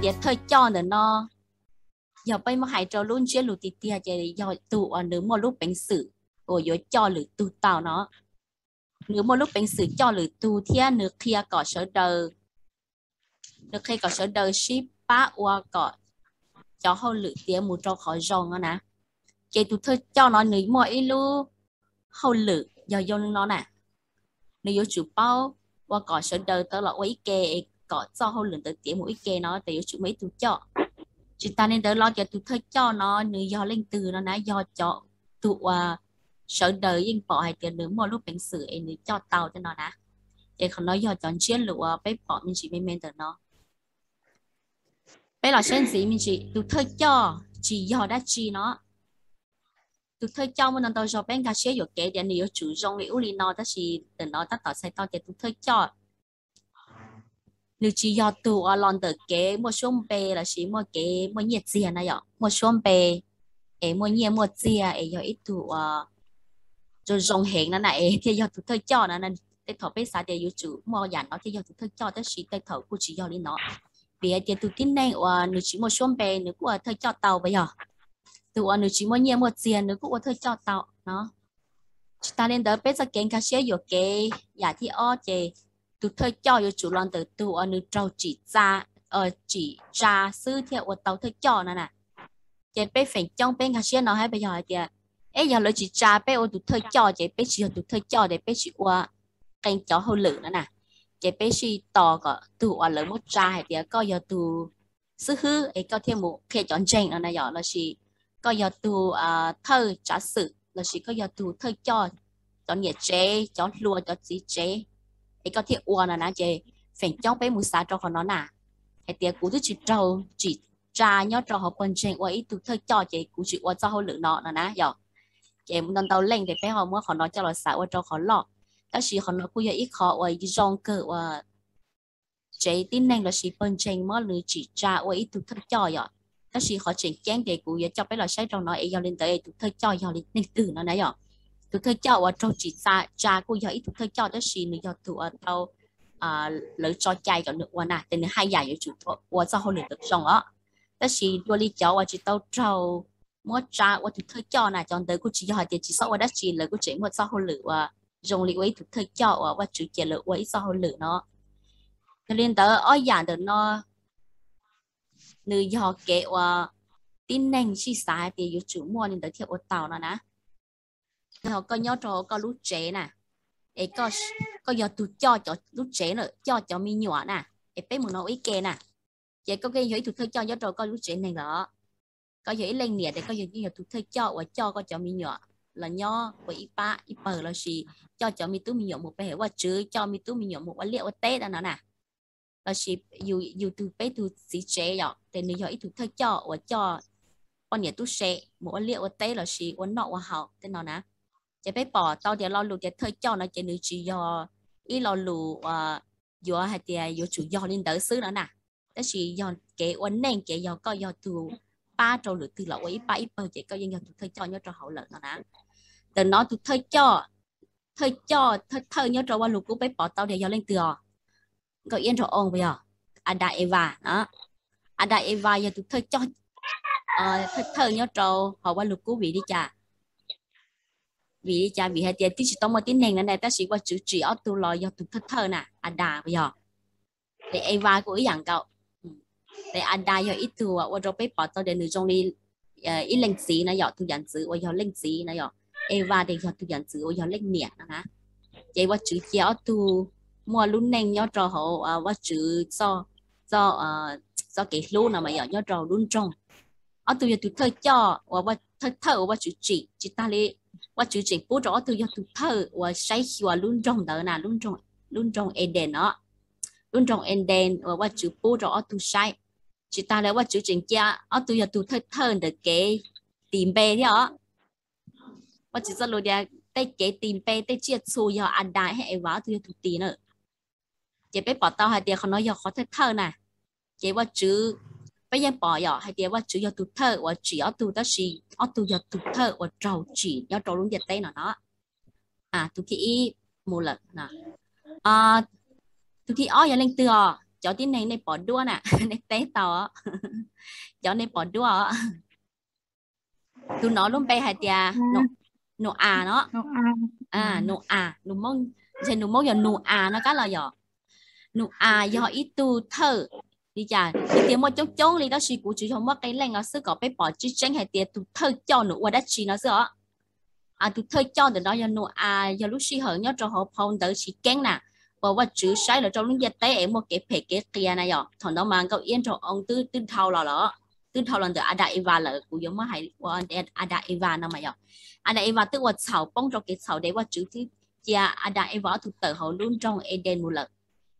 Tias thawj coj ntawm no, yog peb muab hais rau lub ntsiab lus tiag tiag ces yog tus uas nws muaj lub peev xwm uas yuav coj lwm tus tau no. Nws muaj lub peev xwm coj lwm tus thiab nws qhia kom sawv daws, nws qhia kom sawv daws sib pab ua kom cov hauj lwm tiav mus rau qhov zoo no na. Ces tus thawj coj no nws muaj ib lub hauj lwm yog zoo no na, nws yuav tsum paub ua kom sawv daws tau los ua ib ke es kom txoj hauj lwm ntawd tiav mus ib ke no ces yuav tsum muaj ib tug coj. Tsis tas li ntawd los tias tus thawj coj no nws yog leej twg no na, yog cov, tus uas sawv daws yeej pom hais tias nws muaj lub peev xwm es nws coj tau tej no na. Ces qhov no yog cov ntsiab lus uas peb pom me ntsis me me ntawm no. Peb los saib ntxiv me ntsis, tus thawj coj tsis yog dab tsi no. Tus thawj coj muaj ntau ntau zaus peb nkag siab yuam kev tias nws yuav tsum zoo li ub li no, tab sis ntawm no tab tom txhais tau tias tus thawj coj nws tsis yog tus uas los ntawm kev muaj suab npe lossis muaj kev muaj nyiaj txiag na yom, muaj suab npe es muaj nyiaj muaj txiag es yog ib tug uas zoo zoo heev no na es thiaj yog tus thawj coj no. Tej thaum peb xav tias yuav tsum muaj yam no thiaj yog tus thawj coj, tab sis tej thaum kuj tsis yog li no. Vim hais tias tus tib neeg uas nws tsis muaj suab npe nws kuj ua thawj coj tau puas yog? Tus uas nws tsis muaj nyiaj muaj txiag nws kuj ua thawj coj tau no. Tsis tas li ntawd peb txoj kev nkag siab yuam kev yam thib ob ces tus thawj coj yuav tsum los ntawm tus uas nws raug tsim tsa, tsim tsa xwb thiaj ua tau thawj coj no na. Ces peb feem coob peb nkag siab no hais puas yog hais tias, eb, yog lawv tsis tsa peb ua tus thawj coj ces peb tsis yog tus thawj coj ces peb tsis ua qee cov hauj lwm no na. Ces peb sij tos kom tus uas lawv muab tsa hais tias koj yog tus xib hwb es koj thiaj mus qhia cov ntseeg no na yom, lossis koj yog tus thawj tsav xwm lossis koj yog tus thawj coj cov niam tsev, cov hluas, cov txiv tsev es koj thiaj ua no na. Ces feem coob peb mus xav rau qhov no na, hais tias kuv twb tsis raug tsim tsa nyob rau hauv pawg ntseeg ua ib tug thawj coj ces kuv tsis ua txoj hauj lwm no no na yom. Ces ntau ntau leej ces peb ho muab qhov no coj los xav ua rau qhov loj, tab sis qhov no kuj yog ib qho uas zoo kawg uas tsev tib neeg lossis pawg ntseeg muab nws tsim tsa ua ib tug thawj coj yom. Tab sis qhov tseem ceeb ces kuv yuav coj peb los saib rau no es yog li ntawd tus thawj coj yog li leej twg no na yom. Tus thawj coj uas raug tsim tsa kuj yog ib tug thawj coj tab sis nws yog tus uas tau lawv tso cai kom nws ua na, ces nws haj yam yuav tsum ua txoj hauj lwm ntawd zoo os. Tab sis dua li cov uas tsis tau raug muab tsa ua tus thawj coj na, cov ntawd kuj tsis yog hais tias tsis txhob ua dab tsi, lawv kuj tseem muaj txoj hauj lwm uas zoo li ua ib tug thawj coj uas Vajtswv cia lawv ua ib txoj hauj lwm no. Yog li ntawd ob yam ntawm no nws yog kev uas tib neeg sij xav hais tias yuav tsum muaj li ntawd thiaj ua tau no na. Yog koj nyob rau koj lub tsev na, es koj yog tus coj cov lub tsev na, coj cov me nyuam na, es peb mus no ua ib ke na, ces koj yeej yog ib tug thawj coj nyob rau koj lub tsev neeg los. Koj yog ib leej niam ces koj yeej yog tus thawj coj uas coj koj cov me nyuam los nyob ua ib pab ib pawg lossis coj cov me tub me nyuam mus pe hawm Vajtswv, coj me tub me nyuam mus ua liaj ua teb no na. Lossis yus tus, peb tus txiv tsev yom, ces nws yog ib tug thawj coj uas coj poj niam tub se mus ua liaj ua teb lossis ua noj ua haus tej no na. Ces peb pom tau tias lo lus tias thawj coj no ces nws tsis yog ib lo lus uas yuav hais tias yuav tsum yog li ntawd xwb no na, tab sis yog kev ua neej, kev yog koj yog tus pab rau lwm tus los ua ib pab ib pawg ces koj yeej yog tus thawj coj nyob rau hauv lawm no na. Ntawm no tus thawj coj, thawj coj thawj thawj nyob rau Vaj Lug Kub peb pom tau tias yog leej twg os? Nkauj Iab Nraug Oo puas yog? Adas Evas no. Adas Evas yog tus thawj coj thawj thawj nyob rau hauv Vaj Lug Kub. Vim li cas? Vim li cas? Vim hais tias twb tsis tau muaj tib neeg na, tab sis Vajtswv tsim ob tug los yog tus thawj thawj na, Adas puas yog? Ces Evas kuj ib yam nkaus. Ces Adas yog ib tug ua rau peb pom tau tias nws zoo li ib leej txiv na yom, tus yam ntxwv uas yog leej txiv na yom. Evas ces yog tus yam ntxwv uas yog leej niam no na. Ces Vajtswv cia ob tug muaj lub neej nyob rau hauv Vajtswv txoj, txoj kev hlub no mas yog nyob rau lub nroog. Ob tug yog tus thawj coj uas thawj thawj uas Vajtswv tsim, tsis tas li Vajtswv tseem pub rau ob tug yog tus thawj uas saib xyuas lub nroog ntawd na, lub nroog Eden no. Lub nroog Eden uas Vajtswv pub rau ob tug saib. Tsis tas li Vajtswv tseem cia ob tug yog tus thawj thawj ntawm kev tis npe thiab os. Vajtswv txoj lus tias tej kev tis npe, tej tsiaj txhu yog Adas thiab Evas ob tug yog tus tis na. Ces peb pom tau hais tias qhov no yog qhov thawj thawj na. Ces Vajtswv, peb yeej pom yom hais tias Vajtswv yog tus thawj uas tsim ob tug, tab sis ob tug yog tus thawj uas raug tsim nyob rau lub ntiaj teb no no. Tus thib ib mus lawm. Tus thib ob yog leej twg os? cov tib neeg nej pom duab na, nej teb tau, cov nej pom duab os. Tus no lub npe hais tias Nus-as no. Nus-as, ntshe Nus Moob yog Nus-as no kab los yog. Nus-as yog ib tug thawj, li cas tiag tiag muaj coob coob li tab sis kuv tsuas yog muab qee leej no xwb kom peb pom tseeb tseeb hais tias tus thawj coj nws ua dab tsi no xwb os. Tus thawj coj ntawm no yog Nus-as, yog lub sij hawm nyob rau hauv phau ntawv Chiv Keeb na, uas Vajtswv saib los rau lub ntiaj teb es muaj kev phem kev qias na yom. Thaum ntawd mas Nkauj Iab Nraug Oo twb, twb dhau los lawm, twb dhau los ntawm Adas Evas lawm, kuv yuav muab hais ua Adas Evas no mas yog. Adas Evas twb ua txhaum poob rau kev txhaum ces Vajtswv twb cia Adas Evas ob tug tawm hauv lub nroog Eden mus lawm.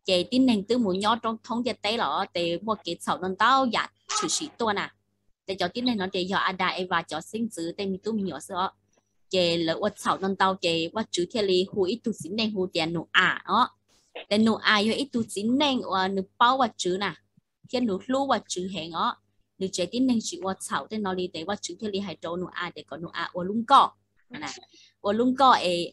Ces tib neeg twb mus nyob roob thoob ntiaj teb los ces muaj kev txhaum no ntau yam tshwm sim tuaj na. Ces cov tib neeg no ces yog Adas Evas cov xeeb ntxwv tej me tub me nyuam xwb os. Ces lawv ua txhaum no ntau ces Vajtswv thiaj li hu ib tug txiv neej hu tias Nus-as os. Ces Nus-as yog ib tug txiv neej uas nws paub Vajtswv na, thiab nws hlub Vajtswv heev os. Nws tsev tib neeg tsis ua txhaum tej no li ces Vajtswv thiaj li hais rau Nus-as tias kom Nus-as ua lub nkoj, ua lub nkoj es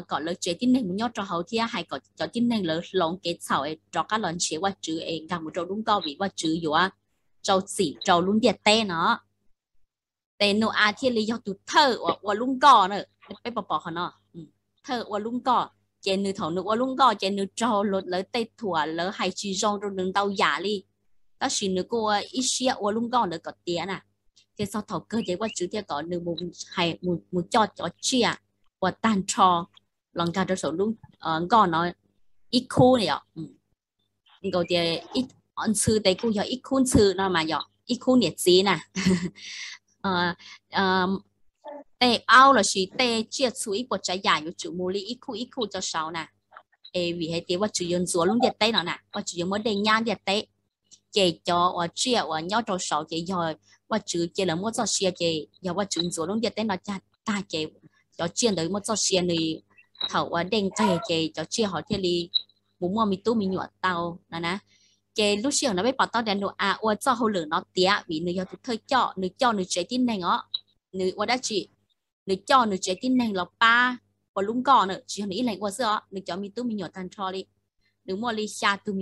kom lawv tsev tib neeg mus nyob rau hauv thiab hais kom cov tib neeg lawv hloov kev txhaum es rov qab los nrhiav Vajtswv es nkag mus rau lub nkoj vim Vajtswv yuav rau txim rau lub ntiaj teb no. Ces Nus-as thiaj li yog tus thawj uas ua lub nkoj na, peb pom pom qhov no, thawj ua lub nkoj. Ces nws thaum nws ua lub nkoj ces nws raug lawv tej thuam lawv hais tsis zoo rau nws ntau yam li, tab sis nws kuj ua ib siab ua lub nkoj ntawd kom tiav na. Ces txog thaum kawg ces Vajtswv thiaj kom nws mus coj cov tsiaj uas tag nrho los nkag rau saum lub nkoj no ib khub na yom. Nkaus tias ntxhw ces kuj yog ib khub ntxhw no mas yog ib khub niam txiv na. Tej aub lossis tej tsiaj txhu ib puas tsav yam yuav tsum mus li ib khub ib khub tso saud na. Es vim hais tias Vajtswv yuav ntxuav lub ntiaj teb no na, Vajtswv yuav muab dej nyab ntiaj teb. Ces cov uas tsiaj uas nyob rau saud ces yog Vajtswv cia lawv muaj txoj sia, ces yog Vajtswv ntxuav lub ntiaj teb no tag ces cov tsiaj ntawd muaj txoj sia nws, thaum uas dej nqeg ces cov tsiaj ho thiaj li mus muaj me tub me nyuam tau no na. Ces lub sij hawm no peb pom tau tias Nus-as ua txoj hauj lwm no tiav vim nws yog tus thawj coj, nws coj nws tsev tib neeg os. Nws ua dab tsi? Nws coj nws tsev tib neeg los pab ua lub nkoj na, tsis yog nws ib leeg ua xwb os, nws cov me tub me nyuam tag nrho li. Nws muaj li xya tus,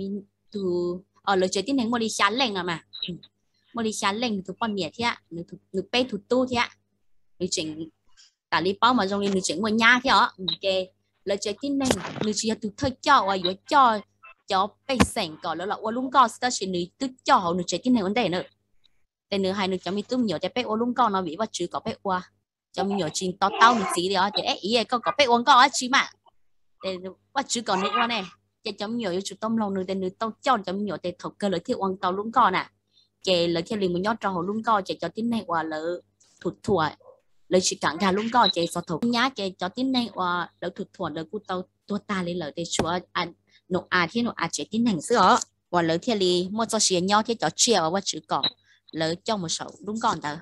tus, lawv tsev tib neeg muaj li xya leej no mas, muaj li xya leej, nws tus poj niam thiab nws peb tug tub thiab. Nws tseem, tam li paub mas zoo li nws tseem muaj nyab thiab os. Ces lawv tsev tib neeg, nws tsis yog tus thawj coj uas yuav coj cov pej xeem kom lawv los ua lub nkoj xwb tab sis nws twb coj hauv nws tsev tib neeg ua ntej na. Ces nws hais nws cov me tub me nyuam tias peb ua lub nkoj no vim Vajtswv kom peb ua. Cov me nyuam tsis to taub nws txiv li os, ces e, koj kom peb ua nkoj dab tsi mas? Ces Vajtswv kom nws ua ne. Ces cov me nyuam yuav tsum tau mloog nws, ces nws tau coj cov me nyuam ces thaum kawg lawv thiaj ua tau lub nkoj na. Ces lawv thiaj li mus nyob rau hauv lub nkoj, ces cov tib neeg uas lawv thuam thuam, lawv tsis kam nkag lub nkoj, ces txog thaum nyab ces cov tib neeg uas lawv thuam thuam ntawd kuj tau tuag tag li lawm, ces tshuav Nus-as thiab Nus-as tsev tib neeg xwb os, uas lawv thiaj li muaj txoj sia nyob thiab cov tsiaj uas Vajtswv kom lawv coj mus saum lub nkoj ntawd.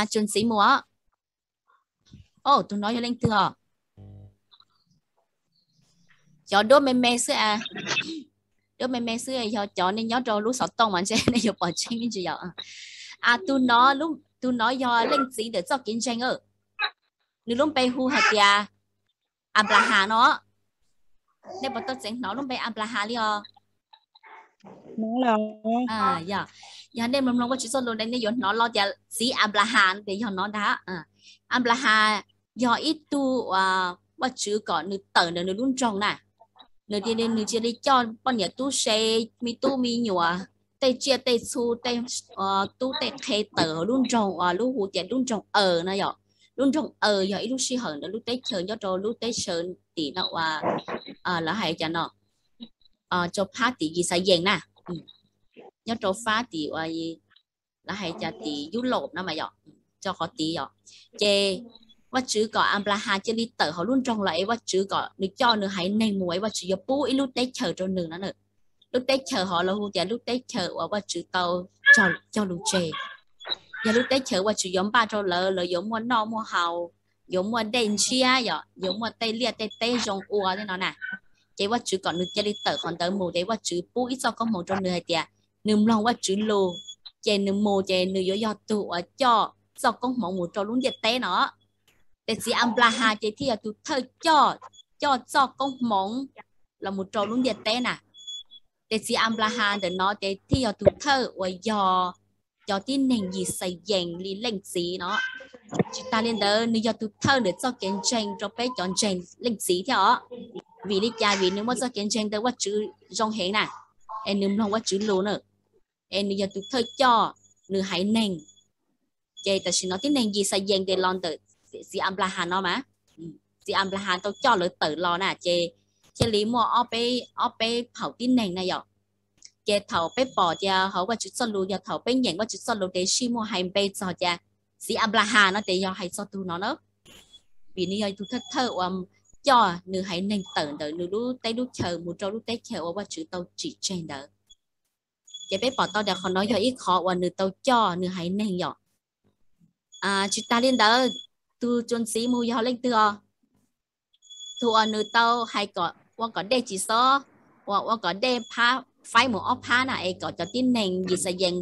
Tsus ntxiv mus os. Tus no yog leej twg os? Cov duab me me xwb, duab me me xwb, yog cov nej nyob rau lub xov tooj mas ntshe nej yuav pom tseeb me ntsis yom. Tus no, tus no yog leej txiv ntawm txoj kev ntseeg, nws lub npe hu hais tias Anplahas no. Nej puas tau txeev hnov lub npe Anplahas li os? Yog nej mloog mloog Vajtswv txoj lus nej yuav hnov los tias txiv Anplahas ces yog no ntag. Anplahas yog ib tug uas Vajtswv kom nws tawm ntawm nws lub nroog na. Nws, nws cia li coj poj niam tub se, me tub me nyuam, tej tsiaj tej txhu, tej tub tej qhe tawm hauv lub nroog uas lub hu tias lub nroog Aws no yom. Lub nroog Aws yog ib lub sij hawm ntawd lub teb chaws nyob rau lub teb chaws tim no uas lawv hais cas no, rau phab tim Yixalayees na, nyob rau phab tim uas lawv hais cas tim Yulaum no mas yom, rau qhov tid yom. Ces Vajtswv kom Anplahas cia li tawm hauv lub nroog los es Vajtswv kom nws coj nws haiv neeg mus es Vajtswv yuav pub ib lub teb chaws rau nws no na. Lub teb chaws hov lawv hu tias lub teb chaws uas Vajtswv tau cog lus tseg, yog lub teb chaws Vajtswv yuav npaj rau lawv, lawv yuav muaj noj muaj haus, yuav muaj dej ntshiab yom, yuav muaj tej liaj tej teb zoo ua tej no na. Ces Vajtswv kom nws cia li tawm qhov ntawd mus ces Vajtswv pub ib txoj koob hmoov rau nws hais tias nws mloog Vajtswv lus, ces nws mus ces nws yuav yog tus uas coj txoj koob hmoov mus rau lub ntiaj teb no. Ces txiv Anplahas ces thiaj yog tus thawj coj, coj txoj koob hmoov los mus rau lub ntiaj teb na. Ces txiv Anplahas ntawm no ces thiaj yog tus thawj uas yog cov tib neeg Yixalayees li leej txiv no. Tsis tas li ntawd, nws yog tus thawj ntawm txoj kev ntseeg rau peb cov ntseeg leej txiv thiab os. Vim li cas? Vim nws muaj txoj kev ntseeg ntawm Vajtswv zoo heev na, es nws mloog Vajtswv lus na, es nws yog tus thawj coj nws haiv neeg. Ces tam sim no tib neeg Yixalayees ces los ntawm txiv Anplahas no mas, txiv Anplahas tau coj lawv tawm los na, ces thiaj li muaj ob peb phaum tib neeg na yom. Ces thaum peb pom tias hauv Vajtswv txoj lus, yog thaum peb nyeem Vajtswv txoj lus ces sij muaj hais npe txog tias txiv Anplahas no ces yog hais txog tus no na, vim nws yog tus thawj thawj uas coj nws haiv neeg tawm ntawm nws lub teb lub chaw mus rau lub teb chaws uas Vajtswv tau tsim tseg ntawd. Ces peb pom tau tias qhov no yog ib qhov uas nws tau coj nws haiv neeg yom. Tsis tas li ntawd, tus txuas ntxiv mus yog leej twg os? Tus uas nws tau hais kom ua kom dej tsis xob, uas ua kom dej phab faib mus ob phab na, es kom cov tib neeg Yixalayees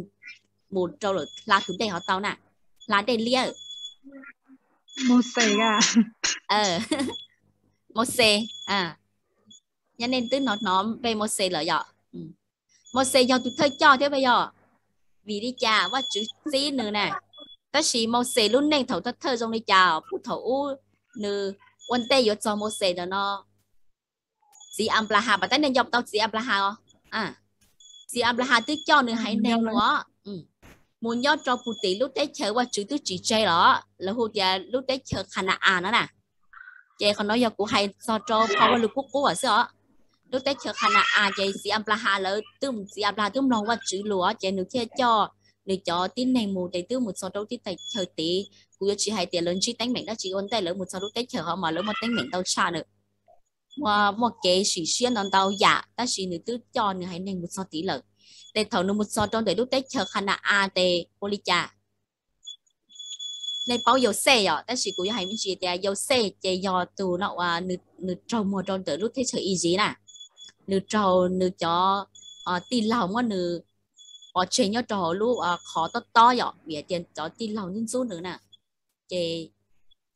mus rau lawm hla tus dej hov tau na, hla dej liab. Mauxes, Mauxes, nyob nej twb hnov hnov npe Mauxes lawm yom. Mauxes yog tus thawj coj thiab puas yog? Vim li cas? Vajtswv txib nws na. Tab sis Mauxes lub neej thaum thawj thawj zoo li cas? Puag thaum ub nws ua ntej yuav txog Mauxes ntawm no, txiv Anplahas, pas tab nej nco tau txiv Anplahas os? Txiv Anplahas twb coj nws haiv neeg mus, mus nyob rau puag tim lub teb chaws Vajtswv twb tsim tseg los lawv hu tias lub teb chaws Khana-as no na. Ces qhov no yog kuv hais txog rau phau Vaj Lug Kub Qub xwb os. Lub teb chaws Khana-as ces txiv Anplahas lawv twb, txiv Anplahas twb mloog Vajtswv lus ces nws thiaj coj nws cov tib neeg mus, ces twb mus txog rau lub teb chaws tid. Kuv yuav tsis hais tias lawv ntsib teeb meem dab tsi ua ntej lawv mus txog lub teb chaws hov mas lawv muaj teeb meem ntau tshaj na, muaj kev sim siab ntau ntau yam, tab sis nws twb coj nws haiv neeg mus txog tid lawm. Ces thaum nws mus txog rau ntawm lub teb chaws Khana-as ces ua li cas? Nej paub Yauxej yom, tab sis kuv yuav hais me ntsis tias Yauxej ces yog tus no uas nws raug muag rau ntawm lub teb chaws Iziv na. Nws raug nws cov tij laug muab nws pov tseg nyob rau hauv lub qhov tob tob yom, vim hais tias cov tij laug ntxub ntxub nws na. Ces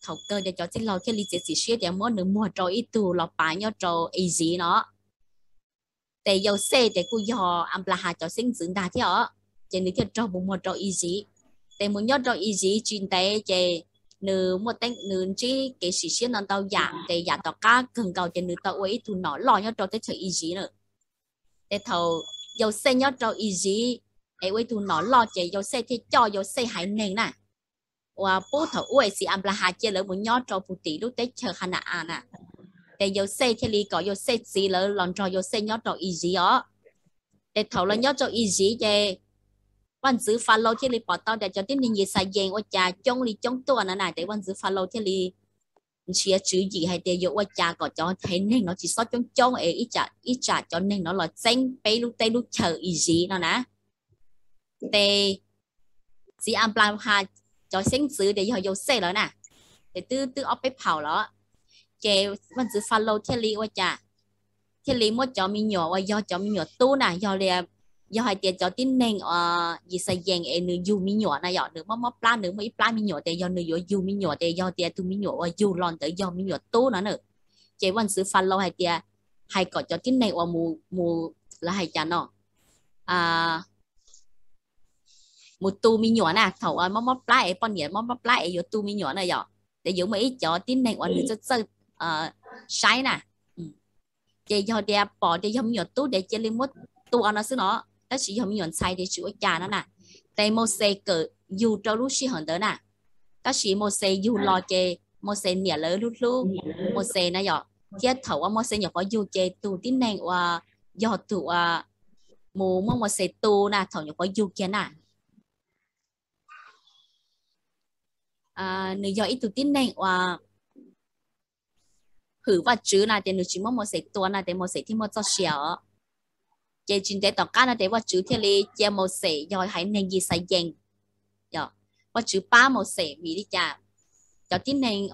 thaum kawg ces cov tij laug thiaj li txiav txim siab tias muab nws muag rau ib tug los pav nyob rau Iziv no. Ces Yauxej ces kuj yog Anplahas cov xeeb ntxwv ntag thiab os, ces nws thiaj raug mus muag rau Iziv. Ces mus nyob rau Iziv tsis ntev ces nws muaj teeb, nws ntsib kev sim siab ntau ntau yam, ces yam tom qab kawg nkaus ces nws tau ua ib tug nom loj nyob rau teb chaws Iziv na. Ces thaum Yauxej nyob rau Iziv es ua ib tug nom loj ces Yauxej thiaj coj Yauxej haiv neeg na, uas puag thaum ub es txiv Anplahas cia lawv mus nyob rau puag tim lub teb chaws Khana-as na. Ces Yauxej thiaj li kom Yauxej txiv lawv los nrog Yauxej nyob rau Iziv os. Ces thaum los nyob rau Iziv ces vaj ntxwv Falaus thiaj li pom tau tias cov tib neeg Yixalayees ua cas coob li coob tuaj no na, ces vaj ntxwv Falaus thiaj li nrhiav tswv yim hais tias yuav ua cas kom cov haiv neeg no tsis txhob coob coob es ib tsam cov neeg no los txeeb peb lub teb lub chaws Iziv no na. Ces txiv Anplahas cov xeeb ntxwv ces yog Yauxej lawm na, ces twb twb ob peb phaum los. Ces vaj ntxwv Falaus thiaj li ua cas, thiaj li muab cov me nyuam uas yog cov me nyuam tub na, yog li, yog hais tias cov tib neeg Yixalayees es nws yug me nyuam na yom, nws mob mob plab, nws muaj ib plab me nyuam ces yog nws yuav yug me nyuam ces yog tias tus me nyuam uas yug los ntawd yog me nyuam tub no na. Ces vaj ntxwv Falaus hais tias, hais kom cov tib neeg uas mus, lawv hais cas no, mus tu me nyuam na, thaum uas mob mob plab es poj niam mob mob plab es yuav tu me nyuam na yom, ces yuav muaj ib cov tib neeg uas nws txawj txawj saib na. Ces yog tias pom tias yog me nyuam tub ces cia li muab tua no xwb no, tab sis yog me nyuam ntxhais ces tsis ua cas no na. Ces Mauxes kawm yug rau lub sij hawm ntawd na, tab sis Mauxes yug los ces Mauxes niam lawv hlub hlub Mauxes na yom, thiab thaum uas Mauxes nyuam qhuav yug ces tus tib neeg uas yog tus uas mus muab Mauxes tu na thaum nyuam qhuav yug kiag na, nws yog ib tug tib neeg uas hwm Vajtswv na, ces nws tsis muab Mauxes tua na, ces Mauxes thiaj muaj txoj sia os. Ces tsis ntev tom qab no ces Vajtswv thiaj li cia Mauxes yog haiv neeg Yixalayees. Vajtswv pab Mauxes vim li cas? Cov tib neeg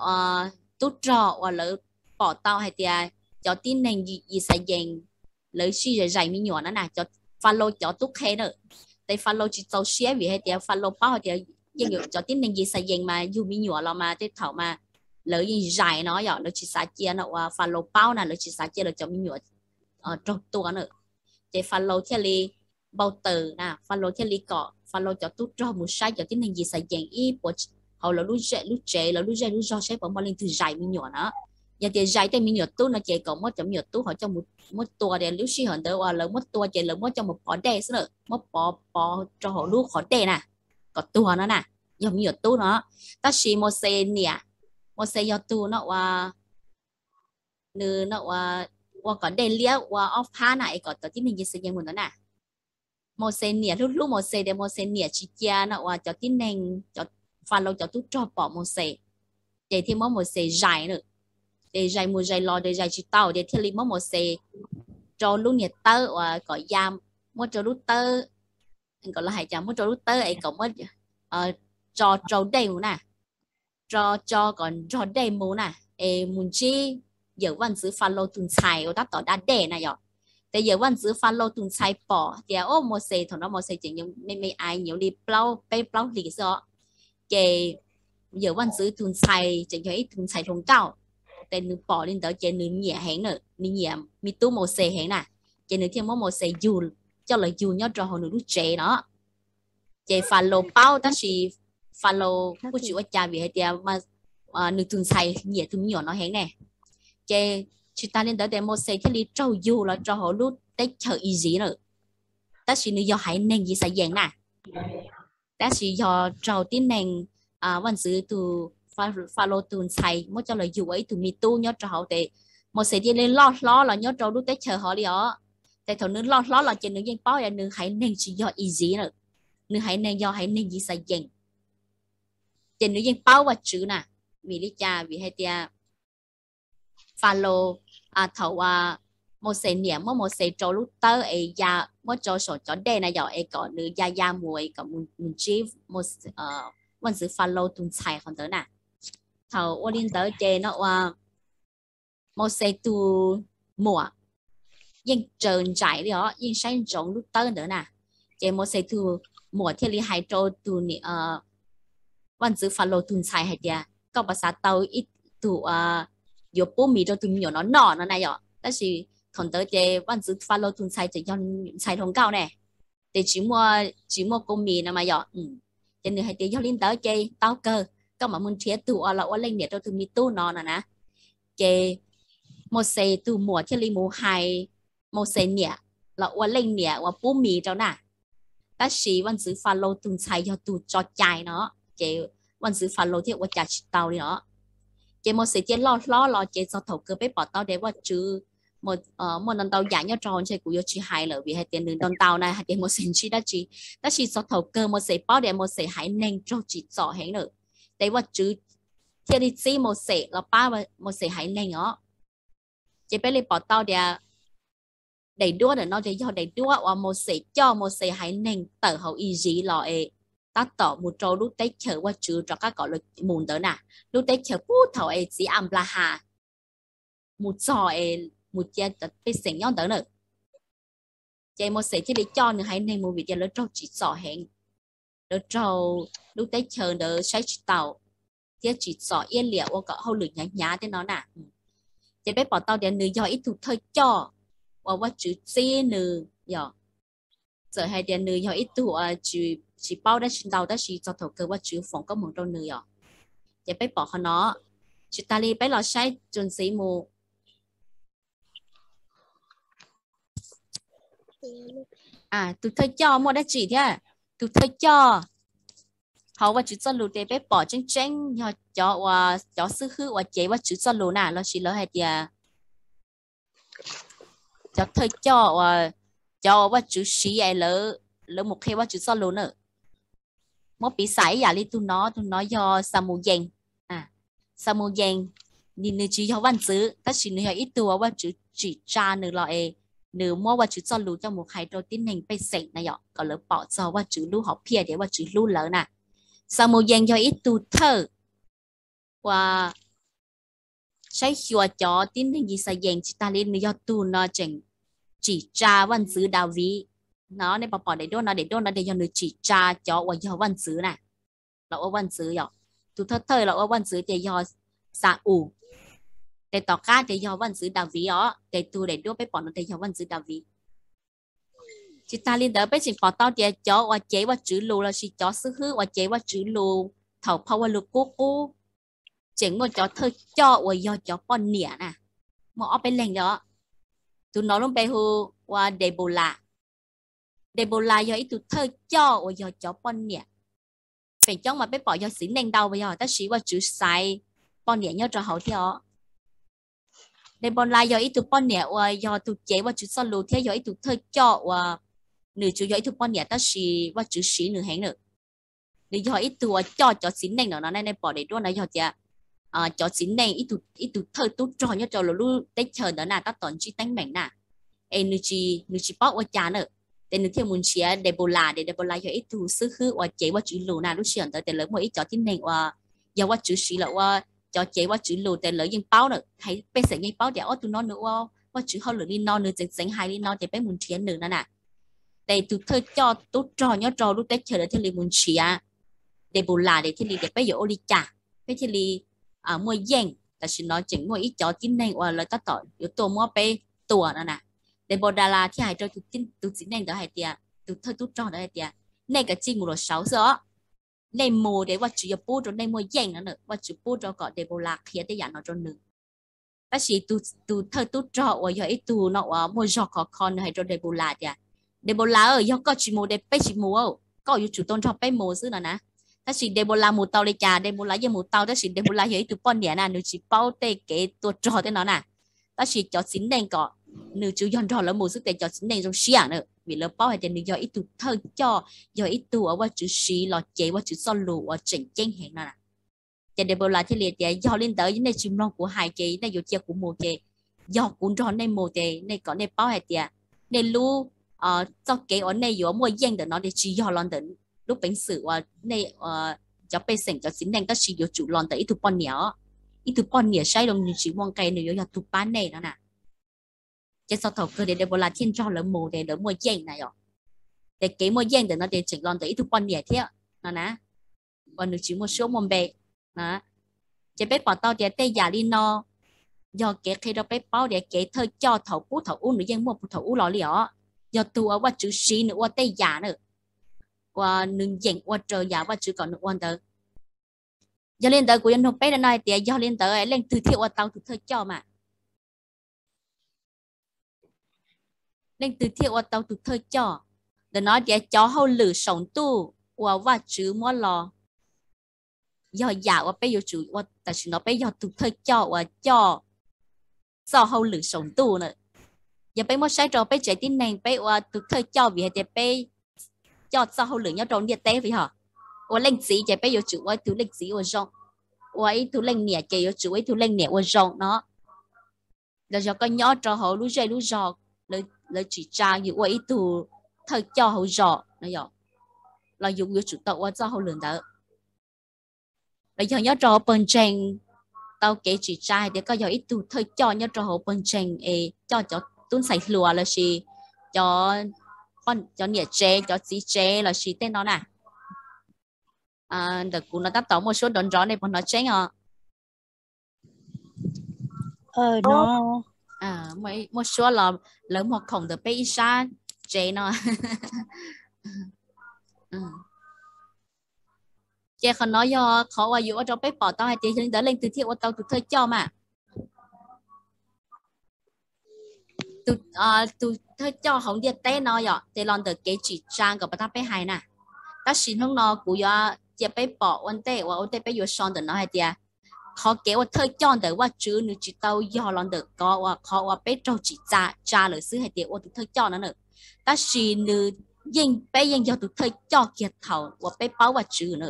tub rog uas lawv pom tau hais tias cov tib neeg Yixalayees lawv sib zais zais me nyuam na na, cov Falaus cov tub qhe na. Ces Falaus tsis txaus siab vim hais tias Falaus paub hais tias yeej cov tib neeg Yixalayees mas yug me nyuam los mas tej thaum mas lawv yeej zais no yom, lawv tsis xav cia no uas Falaus paub na, lawv tsis xav cia lawv cov me nyuam raug tua na. Ces Falaus thiaj li npau taws na, Falaus thiaj li kom Falaus cov tub rog mus saib cov tib neeg Yixalayees ib puas hauv lawv lub zej lub tsev, lawv lub zej lub zog saib puas muaj leej twg zais me nyuam na. Yog tias zais tej me nyuam tub no ces kom muab cov me nyuam tub ho coj mus, muab tua, tias lub sij hawm ntawd uas lawv muab tua ces lawv muab coj mus pov dej xwb na, muab pov pov rau hauv lub qhov dej na, kom tuag no na, yog me nyuam tub no. Tab sis Mauxes niam, Mauxes yog tus no ua, nws no ua, ua kom dej liab ua ob phab na es kom cov tib neeg Yixalayees mus ntawd na. Mauxes niam hlub hlub Mauxes tias Mauxes niam tsis cia no ua cov tib neeg, cov Falaus cov tub rog pom Mauxes, ces thiaj muab Mauxes zais na. Ces zais mus zais los ces zais tsis tau ces thiaj li muab Mauxes rau lub niag tawb uas kom ya, muab rau lub tawb, kom los hais tias muab rau lub tawb es kom muab tso rau dej mus na, tso tso kom nrog dej mus na, es mus ntsib yawm vaj ntxwv Falaus tus ntxhais uas tab tom da dej na yom. Ces yawm vaj ntxwv Falaus tus ntxhais pom tias, o, Mauxes, thaum no Mauxes tseem me me ais, nyob li plaub, peb plaub hlis xwb os. Ces yawm vaj ntxwv tus ntxhais tseem yog ib tug ntxhais hluas nkauj, ces nws pom li ntawd ces nws nyiam heev na, nws nyiam me tub Mauxes heev na, ces nws thiaj muab Mauxes yug, coj los yug nyob rau hauv nws lub tsev no. Ces Falaus paub tab sis Falaus kuj tsis ua cas vim hais tias nws tus ntxhais nyiam tus me nyuam no heev ne. Ces tsis tas li ntawd ces Mauxes thiaj li raug yug los rau hauv lub teb chaws Iziv na, tab sis nws yog haiv neeg Yixalayees na, tab sis yog raug tib neeg vaj ntxwv tus, Falaus tus ntxhais muab coj los yug ua ib tug me tub nyob rau hauv ces Mauxes thiaj li loj hlob los nyob rau lub teb chaws hov li os. Ces thaum nws loj hlob los ces nws yeej paub tias nws haiv neeg tsis yog Iziv na, nws haiv neeg yog haiv neeg Yixalayees. Ces nws yeej paub Vajtswv na, vim li cas, vim hais tias Falaus, thaum uas Mauxes niam muab Mauxes rau lub tawb es ya, muab rau saum cov dej na yom, es kom nws ya ya mus es kom mus ntsib vaj ntxwv Falaus tus ntxhais qhov ntawd na. Thaum ua li ntawd ces no uas Mauxes tus muam yeej raws nraim li os, yeej saib ntsoov lub tawb ntawd na. Ces Mauxes tus muam thiaj li hais rau tus vaj ntxwv Falaus tus ntxhais hais tias, koj puas xav tau ib tug yuav pub mis rau tus me nyuam no noj no na yom. Tab sis thaum ntawd ces vaj ntxwv Falaus tus ntxhais tseem yog ntxhais hluas nkauj ne, ces tsis muaj, tsis muaj kua mis no mas yom. Ces nws hais tias yog li ntawd ces tau kawg, koj mam mus nrhiav tus uas los ua leej niam rau tus me tub no no na. Ces Mauxes tus muam thiaj li mus hais Mauxes niam los ua leej niam uas pub mis rau na. Tab sis vaj ntxwv Falaus tus ntxhais yog tus tso cai no, ces vaj ntxwv Falaus thiaj ua cas tsis tau li no. Ces Mauxes thiaj loj hlob los ces txog thaum kawg peb pom tau tias Vajtswv, muaj ntau ntau yam nyob rau hauv ntshe kuv yuav tsis hais lawm vim hais tias nws ntau ntau na hais tias Mauxes ntsib dab tsi. Tab sis txog thaum kawg Mauxes paub tias Mauxes haiv neeg raug tsim txom heev lawm, ces Vajtswv thiaj li txib Mauxes los pab Mauxes haiv neeg os. Ces peb li pom tau tias daim duab ntawm no ces yog daim duab uas Mauxes coj Mauxes haiv neeg tawm hauv Iziv los es tab tom mus rau lub teb chaws Vajtswv rov qab kom lawv mus ntawd na, lub teb chaws puag thaum es txiv Anplahas mus txog es mus cia pej xeem nyob ntawd na. Ces Mauxes thiaj li coj nws haiv neeg mus vim tias lawv raug tsim txom heev, lawv raug lub teb chaws ntawd saib tsis taus thiab tsim txom iab liam ua kom hauj lwm hnyav hnyav tej no na. Ces peb pom tau tias nws yog ib tug thawj coj uas Vajtswv txib nws, yog, txawm hais tias nws yog ib tug tsis paub dab tsi ntau tab sis txog thaum kawg Vajtswv foom koob hmoov rau nws yom. Ces peb pom qhov no, tsis tas li peb los saib txuas ntxiv mus. Tus thawj coj muaj dab tsi thiab? Tus thawj coj hauv Vajtswv txoj lus ces peb pom tseeb tseeb yog cov uas, cov xib hwb uas cev Vajtswv txoj lus na, los sis lawv hais tias cov thawj coj uas, cov uas Vajtswv siv es lawv mus qhia Vajtswv txoj lus na. Muab piv xam ib yam li tus no, tus no yog Xamuyees. Xamuyees, nws tsis yog vaj ntxwv tab sis nws yog ib tug uas Vajtswv tsim tsa nws los es nws muab Vajtswv txoj lus coj mus hais rau tib neeg pej xeem na yom, kom lawv pom txog Vajtswv lub hom phiaj tias Vajtswv hlub lawv na. Xamuyees yog ib tug thawj uas saib xyuas cov tib neeg Yixalayees, tsis tas li nws yog tus no tseem tsim tsa vaj ntxwv Daviv. No nej pom pom daim duab no, daim duab no ces yog nws tsim tsa cov uas yog vaj ntxwv na, los ua vaj ntxwv yom. Tus thawj thawj los ua vaj ntxwv ces yog Xa-ules, ces tom qab ces yog vaj ntxwv Daviv os, ces tus daim duab peb pom no ces yog vaj ntxwv Daviv. Tsis tas li ntawd peb tseem pom tau tias cov uas cev Vajtswv lus lossis cov xib hwb uas cev Vajtswv lus thaum phau Vajluskub qub tseem muaj cov thawj coj uas yog cov poj niam na, muaj ob peb leeg li os. Tus no lub npe hu ua Depolas. Depolas yog ib tug thawj coj uas yog cov poj niam. Feem coob mas peb pom yog txiv neej ntau yog, tab sis Vajtswv xaiv poj niam nyob rau hauv thiab os. Depolas yog ib tug poj niam uas yog tus cev Vajtswv txoj lus thiab yog ib tug thawj coj uas nws tsuas yog ib tug poj niam tab sis Vajtswv siv nws heev lawm. Nws yog ib tug uas coj cov txiv neej no, nej pom daim duab no yog tias cov txiv neej, ib tug thawj tub rog nyob rau lub teb chaws ntawd na tab tom ntsib teeb meem na, es nws tsis paub ua cas na, ces nws thiaj mus nrhiav Depolas, ces Depolas yog ib tug xib hwb uas cev Vajtswv lus na. Lub sij hawm ntawd ces lawv muaj ib cov tib neeg uas yog Vajtswv siv los ua cov cev Vajtswv lus ces lawv yeej paub na, pej xeem yeej paub tias ob tug no nws ua Vajtswv hauj lwm li no, nws txeev txeev hais li no ces peb mus nrhiav nws no na. Ces tus thawj coj tub rog nyob rau lub teb chaws lawv thiaj li mus nrhiav Depolas, ces thiaj li tias peb yuav ua li cas peb thiaj li muaj yeej. Tam sim no tseem muaj ib cov tib neeg uas lawv tab tom yuav tuaj muab peb tua no na. Depolas thiaj hais rau tus txiv neej ntawd hais tias, tus thawj tub rog ntawd hais tias, nej kav tsij mus los saud xwb os. Nej mus ces Vajtswv yuav pub rau nej muaj yeej no. Vajtswv pub rau kom Depolas qhia tej yam no rau nws. Tab sis tus thawj tub rog uas yog ib tug no uas muaj zog khov kho, nws hais rau Depolas tias, Depolas, yog koj tsis mus ces peb tsis mus, koj yuav tsum tau nrog peb mus xwb no na. Tab sis Depolas mus tau li cas? Depolas yeej mus tau, tab sis Depolas yog ib tug poj niam na, nws tsis paub tej kev tua rog tej no na. Tab sis cov txiv neej kom nws tsuas yog nrog lawv mus xwb ces cov txiv neej zoo siab na, vim lawv paub hais tias nws yog ib tug thawj coj, yog ib tug uas Vajtswv siv los cev Vajtswv txoj lus uas tseem ceeb heev no. Ces Depolas thiaj li tias, yog li ntawd nej tsis mloog kuv hais ces nej yuav cia kuv mus ces yog kuv nrog nej mus ces nej kom nej paub hais tias nej lub txoj kev uas nej yuav muaj yeej ntawm no ces tsis yog los ntawm lub peev xwm uas nej cov pej xeem cov txiv neej, tab sis yuav tsum los ntawm ib tug poj niam os. Ib tug poj niam saib zoo nws tsis muaj nqe, nws yuav yog tus pab nej no na. Ces txog thaum kawg ces Depolas thiaj nrog lawv mus ces lawv muaj yeej na yom. Ces kev muaj yeej ntawm no ces tseem los ntawm ib tug poj niam thiab no na, uas nws tsis muaj suab muaj npe. Ces peb pom tau tias tej yam li no yog kev qhia rau peb paub tias kev thawj coj thaum pub thaum ub nws yeej muaj puag thaum ub los li os. Yog tus uas Vajtswv siv nws ua tej yam na, uas nws yeem ua raws yam Vajtswv kom nws ua ntawd. Yog li ntawd kuv yuav nug peb no hais tias yog li ntawd leej twg thiaj ua tau tus thawj coj mas? Leej twg thiaj ua tau tus thawj coj? Ntawm no tias cov hauj lwm saum ntuj uas Vajtswv muab los, yog yam uas peb yuav tsum ua tam sim no, peb yog tus thawj coj uas coj txoj hauj lwm saum ntuj na. Yog peb muab saib rau peb tsev tib neeg, peb ua tus thawj coj vim hais tias peb coj txoj hauj lwm nyob rau ntiaj teb yog. Ua leej txiv ces peb yuav tsum ua ib tug leej txiv ua zoo, ua ib tug leej niam ces yuav tsum ua ib tug leej niam ua zoo no. Los yog koj nyob rau hauv lub zej lub zos, lawv tsim tsa yus ua ib tug thawj coj hauv zos no, los yus yuav tsum tau ua txoj hauj lwm ntawd. Los yog nyob rau hauv pawg ntseeg, tau kev tsim tsa hais tias koj yog ib tug thawj coj nyob rau hauv pawg ntseeg es coj cov tub ntxhais hluas lossis cov, cov niam tsev cov txiv tsev lossis tej no na. Ntawm kuv no tab tom muaj suab nrov nrov, nej puas hnov tseeb os? Muaj suab los lawv muag khoom ntawm peb ib sab tsev no. Ces qhov no yog qhov uas yuav ua rau peb pom tau hais tias yog li ntawd leej twg thiaj ua tau tus thawj coj mas. Tus thawj coj hauv ntiaj teb no yog ces los ntawm kev tsim tsa nkaus pas tab peb hais na. Tab sis hnub no kuv yuav cia peb pom ua ntej uas ua ntej peb yuav so ntawm no hais tias qhov kev ua thawj coj ntawm Vajtswv nws tsis tau yog los ntawm kov uas qhov uas peb raug tsim tsa lawm xwb hais tias ua tus thawj coj no na. Tab sis nws yeej, peb yeej yog tus thawj coj kiag thaum uas peb paub Vajtswv na.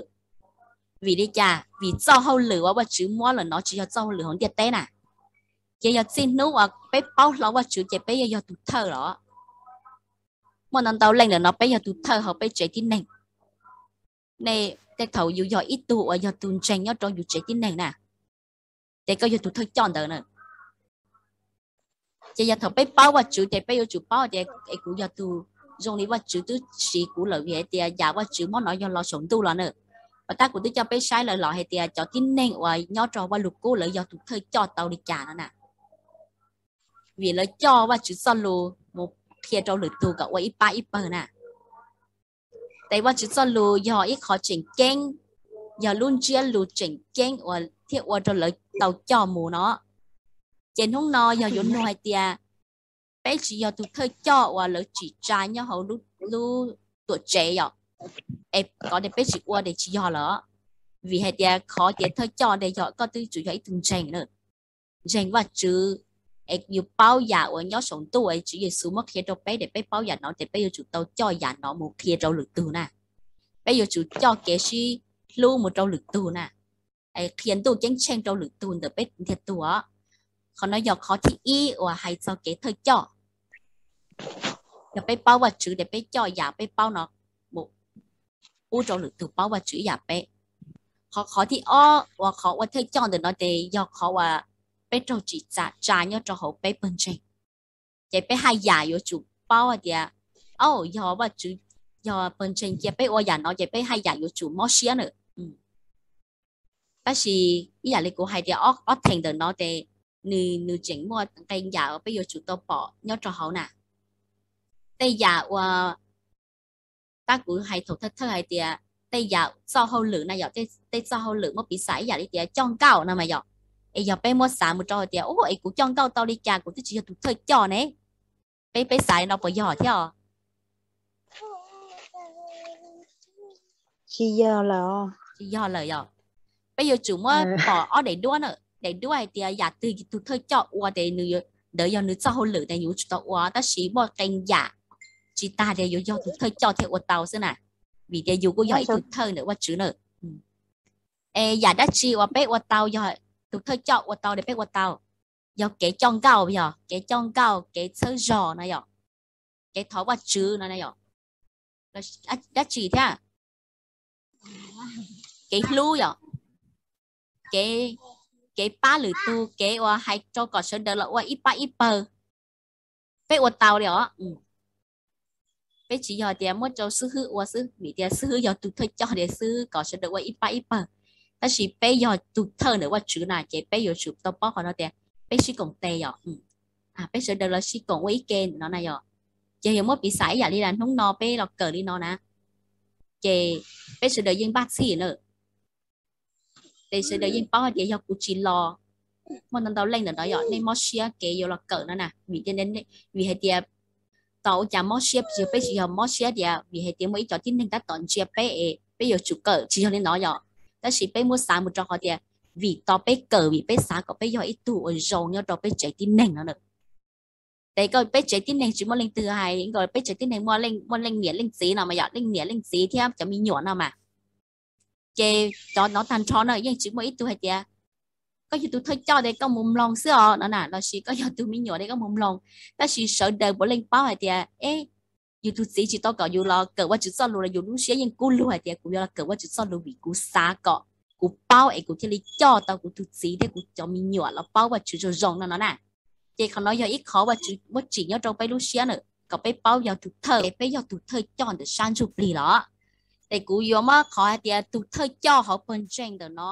Vim li cas? Vim txoj hauj lwm uas Vajtswv muab lawm no tsis yog txoj hauj lwm hauv ntiaj teb na. Ces yog txij hnub uas peb paub hlo Vajtswv ces peb yeej yog tus thawj los. Muaj ntau ntau leej lawm no peb yog tus thawj hauv peb tsev tib neeg. Nej tej thaum yus yog ib tug uas yog tus ntseeg nyob rau yus tsev tib neeg na, ces koj yog tus thawj coj ntawd na. Ces yog thaum peb paub Vajtswv ces peb yuav tsum paub tias es kuv yog tus, zoo li Vajtswv twb siv kuv lawm vim hais tias yam Vajtswv muab no yog los saum ntuj los na. Pas tab kuv twb coj peb saib lawm los hais tias cov tib neeg uas nyob rau Vaj Lug Kub lawv yog tus thawj coj tau li cas no na. Vim lawv coj Vajtswv txoj lus mus qhia rau lwm tus kom ua ib pab ib pawg na. Tes Vajtswv txoj lus yog ib qhov tseem ceeb, yog lub ntsiab lus tseem ceeb uas thiaj ua rau lawv tau coj mus no. Ces hnub no yog yuav nug hais tias peb tsis yog tus thawj coj uas lawv tsim tsa nyob hauv lub tuam tsev yom, es qhov tias peb tsis ua tes tsis yog lawm. Vim hais tias qhov tias thawj coj tes yog koj twb tsuas yog ib tug ntseeg na, ntseeg Vajtswv, es yus paub yam uas nyob saum ntuj es Tswv Yexus muab qhia rau peb tes peb paub yam no tes peb yuav tsum tau coj yam no mus qhia rau lwm tug na. Peb yuav tsum coj kev sib hlub mus rau lwm tug na, qhia Ntuj Ceeb Tsheej rau lwm tug ntawm peb ntiag tug os. Qhov no yog qhov thib ib uas hais txog kev thawj coj. Yog peb paub Vajtswv tes peb coj yam peb paub no mus pub rau lwm tug paub Vajtswv ib yam peb. Qhov, qhov thib ob uas qhov ua thawj coj ntawm no tes yog qhov uas peb raug tsim tsa nyob rau hauv peb pawg ntseeg. Ces peb haj yam yuav tsum paub hais tias, au, yog Vajtswv, yog pawg ntseeg cia peb ua yam no ces peb haj yam yuav tsum mob siab na. Tab sis ib yam li kuv hais tias ob theem ntawm no tes nws, nws tseem muaj nqee yam uas peb yuav tsum tau pom nyob rau hauv na. Tej yam uas tab kuv hais thaum thawj thawj hais tias tej yam txoj hauj lwm na yom, tej txoj hauj lwm muaj piv xam ib yam li tias coj nkauj no mas yom. Es yog peb muab xav mus rau hais tias, u, es kuv coj nkauj tau li cas, kuv twb tsis yog tus thawj coj ne. Peb, peb xav li no puas yog thiab os? Tsis yog lawm yom. Peb yuav tsum muab pom ob daim duab na, daim duab hais tias yam twg tus thawj coj ua tes ntawd yog nws txoj hauj lwm tes yuav tsum tau ua, tab sis muaj qee yam tsis tas tias yuav yog tus thawj coj thiaj ua tau xwb na, vim tias yus kuj yog ib tug thawj ntawm Vajtswv na. Es yam dab tsi uas peb ua tau, yog tus thawj coj ua tau tes peb ua tau? Yog kev coj nkauj, yog kev coj nkauj, kev txhawb zog no yom, kev thov Vajtswv no yom, dab tsi thiab? Kev hlub yom, kev, kev pab lwm tus, kev uas hais rau kom sawv daws los ua ib pab ib pawg, peb ua tau li os. Peb tsis yog tias muab rau xib hwb ua xwb, vim tias xib hwb yog tus thawj coj tias xib hwb kom sawv daws ua ib pab ib pawg, tab sis peb yog tus thawj ntawm Vajtswv na ces peb yuav tsum tau paub qhov no tias peb sib koom tes yom. Peb sawv daws los sib koom ua ib ke no na yom. Ces yog muab piv xam ib yam li hnub no peb los kawm li no na, ces peb sawv daws yeej npaj txhij na. Ces sawv daws yeej paub hais tias yog kuv tsis los, muaj ntau ntau leej ntawm no yog nej mob siab kev yuav los kawm no na, vim tias, vim hais tias tos ua cas mob siab, peb tsis yog mob siab tias vim hais tias muaj ib cov tib neeg tab tom ntsia peb es peb yuav tsum kawm, tsis yog li no yom. Tab sis peb muab xav mus rau qhov tias vim tos peb kawm vim peb xav kom peb yog ib tug uas zoo nyob rau peb tsev tib neeg no na. Ces koj peb tsev tib neeg tsis muaj leej twg hais, peb tsev tib neeg muaj leej niam leej txiv no mas yom, leej niam leej txiv thiab cov me nyuam no mas. Ces cov no tag nrho no yeej tsis muaj ib tug hais tias koj yog tus thawj coj tes koj mus mloog xwb os no na, lossis koj yog tus me nyuam tes koj mus mloog. Tab sis sawv daws puav leej paub hais tias, e, yus tus txiv tsis tau kom yus los kawm Vajtswv txoj lus los yus lub siab yeej kub lug hais tias kuv yuav los kawm Vajtswv txoj lus vim kuv xav kom, kuv paub es kuv thiaj li coj tau kuv tus txiv thiab kuv cov me nyuam los paub Vajtswv zoo zoo no no na. Ces qhov no yog ib qhov Vajtswv muab tsim nyob rau peb lub siab na, kom peb paub yog tus thawj, peb yog tus thawj coj ntawm sab ntsuj plig los. Ces kuv yuav muab qhov hais tias tus thawj coj hauv pawg ntseeg ntawm no,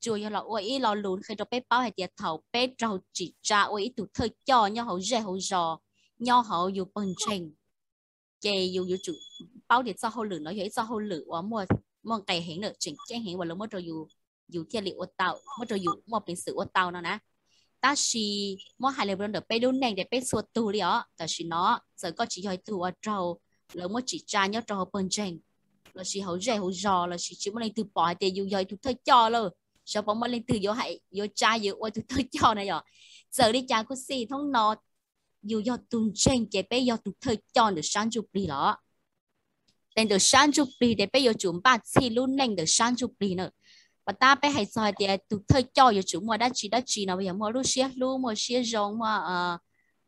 tsuas yog los ua ib lo lus qhia rau peb paub hais tias thaum peb raug tsim tsa ua ib tug thawj coj nyob hauv zej hauv zos, nyob hauv yus pawg ntseeg, ces yus yuav tsum paub tias txoj hauj lwm no yog ib txoj hauj lwm uas muaj nqis heev na, tseem ceeb heev uas lawv muab rau yus, yus thiaj li ua tau, muab rau yus muaj peev xwm ua tau no na. Tab sis muab hais li ntawm peb lub neej ces peb txhua tug li os, tam sim no txawm koj tsis yog ib tug uas raug lawv muab tsim tsa nyob rau hauv pawg ntseeg, lossis hauv zej hauv zos, lossis tsis muaj leej twg pom hais tias yus yog ib tug thawj coj lawm, xyov puas muaj leej twg yuav tsa yus ua tus thawj coj na yom. Txawm li cas kuj xij, hnub no yus yog tus ntseeg ces peb yog tus thawj coj ntawm sab ntsuj plig los. Ces ntawm sab ntsuj plig ces peb yuav tsum npaj txhij lub neej ntawm sab ntsuj plig na. Pas tab peb hais txog hais tias tus thawj coj yuav tsum muaj dab tsi dab tsi no, yog muaj lub siab hlub, muaj siab zoo, muaj,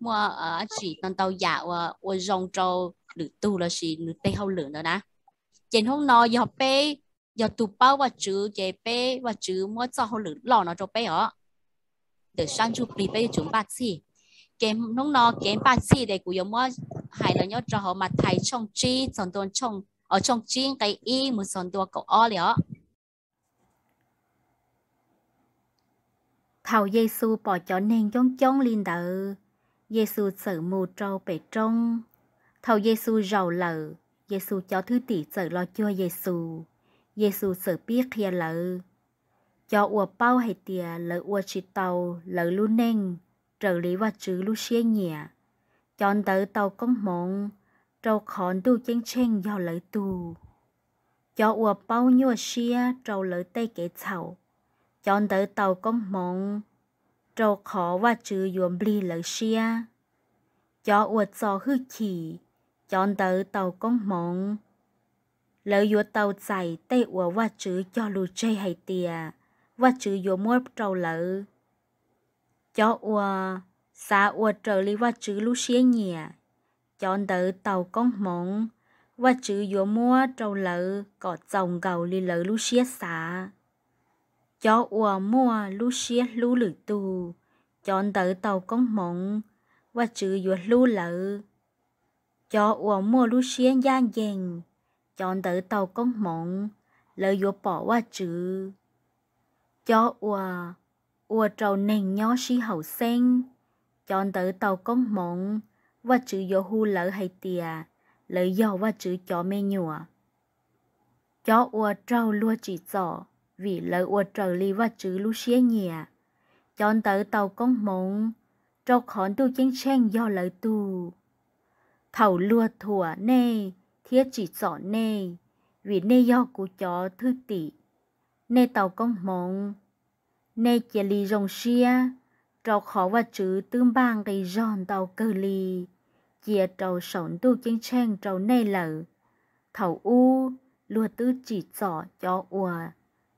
muaj dab tsi ntau ntau yam uas ua zoo rau lwm tug lossis nws tej hauj lwm ntawd na. Ces hnub no yog peb yog tus paub Vajtswv ces peb, Vajtswv muab txoj hauj lwm loj no rau peb os, ntawm sab ntsuj plig peb yuav tsum npaj txhij. Ces hnub no kev npaj txhij ces kuv yuav muab hais los nyob rau hauv Mathais tshooj tsib txog ntua, tshooj tsib nqe ib mus txog ntua kaum ob li os. Thaum Yexus pom cov neeg coob coob li ntawd, Yexus txawm mus rau pem roob, Thaum Yexus zaum lawm, Yexus cov thwj tim txawm los cuag Yexus. Yexus txawm pib qhia lawv, cov uas paub hais tias lawv ua tsis tau lawv lub neej raws li Vajtswv lub siab nyiam, cov ntawd tau koob hmoov, rau qhov Ntuj Ceeb Tsheej yog lawv tug. Cov uas paub nyuaj siab rau lawv tej kev txhaum, cov ntawd tau koob hmoov, rau qhov Vajtswv yuav nplig lawv siab. Cov uas txo hwj chim, cov ntawd tau koob hmoov, lawv yuav tau txais tej uas Vajtswv cog lus tseg hais tias Vajtswv yuav muab rau lawv. Cov uas xav ua raws li Vajtswv lub siab nyiam, cov ntawd tau koob hmoov, Vajtswv yuav muab rau lawv kom txaus nkaus li lawv lub siab xav. Cov uas muaj lub siab hlub lwm tus, cov ntawd tau koob hmoov, Vajtswv yuav hlub lawv. Cov uas muaj lub siab ncaj ncees, cov ntawd tau koob hmoov, lawv yuav pom Vajtswv. Cov uas ua rau neeg nyob sib haum xeeb, cov ntawd tau koob hmoov, Vajtswv yuav hu lawv hais tias lawv yog Vajtswv cov me nyuam. Cov uas raug luag tsim txom vim lawv ua raws li Vajtswv lub siab nyiam, cov ntawd tau koob hmoov, rau qhov Ntuj Ceeb Tsheej yog lawv tug. Thaum luag thuam nej thiab tsim txom nej vim nej yog kuv cov thwj tim, nej tau koob hmoov. Nej cia li zoo siab, rau qhov Vajtswv twb npaj nqi zog ntau kawg li cia rau saum Ntuj Ceeb Tsheej rau nej lawm. Thaum ub, luag twb tsim txom cov uas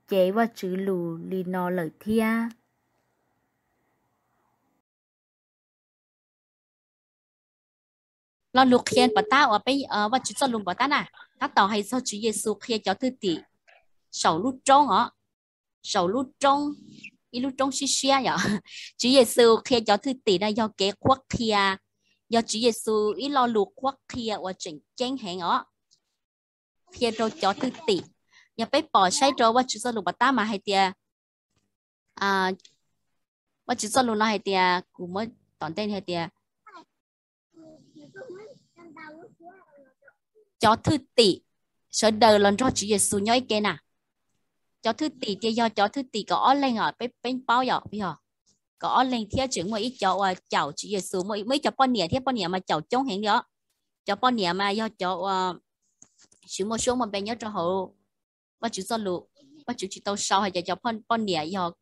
cev Vajtswv lus li no lawm thiab. Lo lus qhia pov tab uas peb, Vajtswv txoj lus pov tab na, tab tom hais txog Tswv Yexus qhia cov thwj tim saum lub roob os, saum lub roob, ib lub roob siab siab yom. Tswv Yexus qhia cov thwj tim no yog kev qhuab qhia, yog Tswv Yexus ib lo lus qhuab qhia uas tseem ceeb heev os, qhia rau cov thwj tim. Yog peb pom saib rau Vajtswv txoj lus pov tab mas hais tias, Vajtswv txoj lus no hais tias, kuv muab tom ntej hais tias, cov thwj tim sawv daws los nrog Tswv Yexus nyob ib ke na. Cov thwj tim tias yog cov thwj tim kaum ob leeg os, peb paub yom, yog kaum ob leeg thiab tseem muaj ib cov uas caum Tswv Yexus, muaj ib cov poj niam thiab, poj niam mas caum coob heev li os. Cov poj niam mas yog cov uas tsis muaj suab muaj npe nyob rau hauv Vajtswv txoj lus, Vajtswv tsis tau sau hais tias cov poj niam yog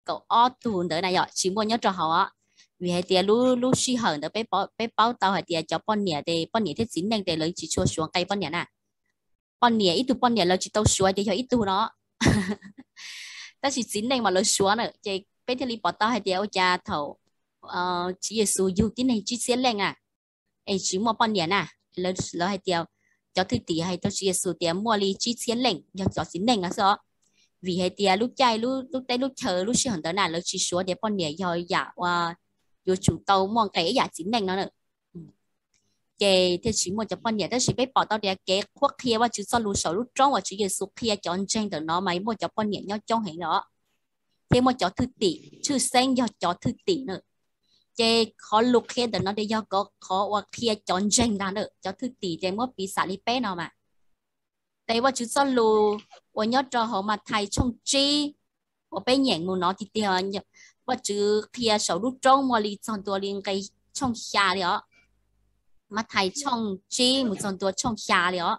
kaum ob tug ntawd na yom, tsis muaj nyob rau hauv os. Vim hais tias lub, lub sij hawm ntawd peb paub tau hais tias cov poj niam, poj niam thiab txiv neej ces lawv tsis tshua suav nqe poj niam na. Poj niam, ib tug poj niam lawv tsis tau suav tias yog ib tug no, tab sis txiv neej mas lawv suav na. Ces peb thiaj li pom tau hais tias ua cas thaum Tswv Yexus yug tib neeg tsib txhiab leej na, es tsis muaj poj niam na, lawv hais tias, cov thwj tim hais rau Tswv Yexus tias muaj li tsib txhiab leej yog cov txiv neej no xwb os. Vim hais tias lub caij, lub teb lub chaw lub sij hawm ntawd na lawv tsis suav tias poj niam yog yam uas yuav tsum tau muaj nqe ib yam txiv neej no. Ces thiaj tsis muaj cov poj niam, tab sis peb pom tau tias kev qhuab qhia Vajtswv txoj lus saum lub roob uas Tswv Yexus qhia cov ntseeg ntawm no mas muaj cov poj niam nyob coob heev os, thiab muaj cov thwj tim, tshwj xeeb yog cov thwj tim na. Ces qhov lus qhia ntawm no ces yog qhov uas qhia cov ntseeg ntag na, cov thwj tim ces muab piv xam li peb no mas. Ces Vajtswv txoj lus uas nyob rau hauv Mathais tshooj tsib uas peb nyeem mus no tiag tiag, Vajtswv qhia saum lub roob muaj li txog ntua li nqe tshooj xya li os. Mathais tshooj tsib mus txog ntua tshooj xya li os,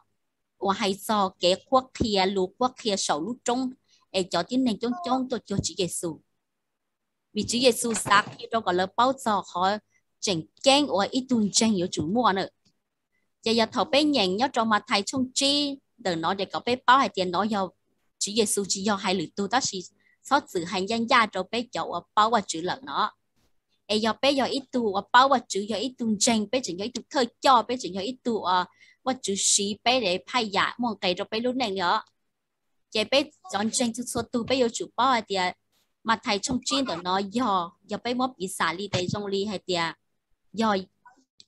uas hais txog kev qhuab qhia, lus qhuab qhia saum lub roob es cov tib neeg coob coob tuaj cuag Tswv Yexus. Vim Tswv Yexus xav qhia rau kom lawv paub txog qhov tseem ceeb uas ib tug ntseeg yuav tsum muaj na. Ces yog thaum peb nyeem nyob rau Mathais tshooj tsib ntawm no ces kom peb paub hais tias no yog Tswv Yexus tsis yog hais lwm tus tab sis txhob txwm hais ncaj ncaj rau peb cov uas paub Vajtswv lawm no. Es yog peb yog ib tug uas paub Vajtswv, yog ib tug ntseeg, peb tseem yog ib tug thawj coj, peb tseem yog ib tug uas Vajtswv siv peb es phaj yam muaj nqe rau peb lub neej li os. Ces peb cov ntseeg txhua txhua tug peb yuav tsum paub hais tias Mathais tshooj tsib ntawm no yog, yog peb muab piv xam li ces zoo li hais tias yog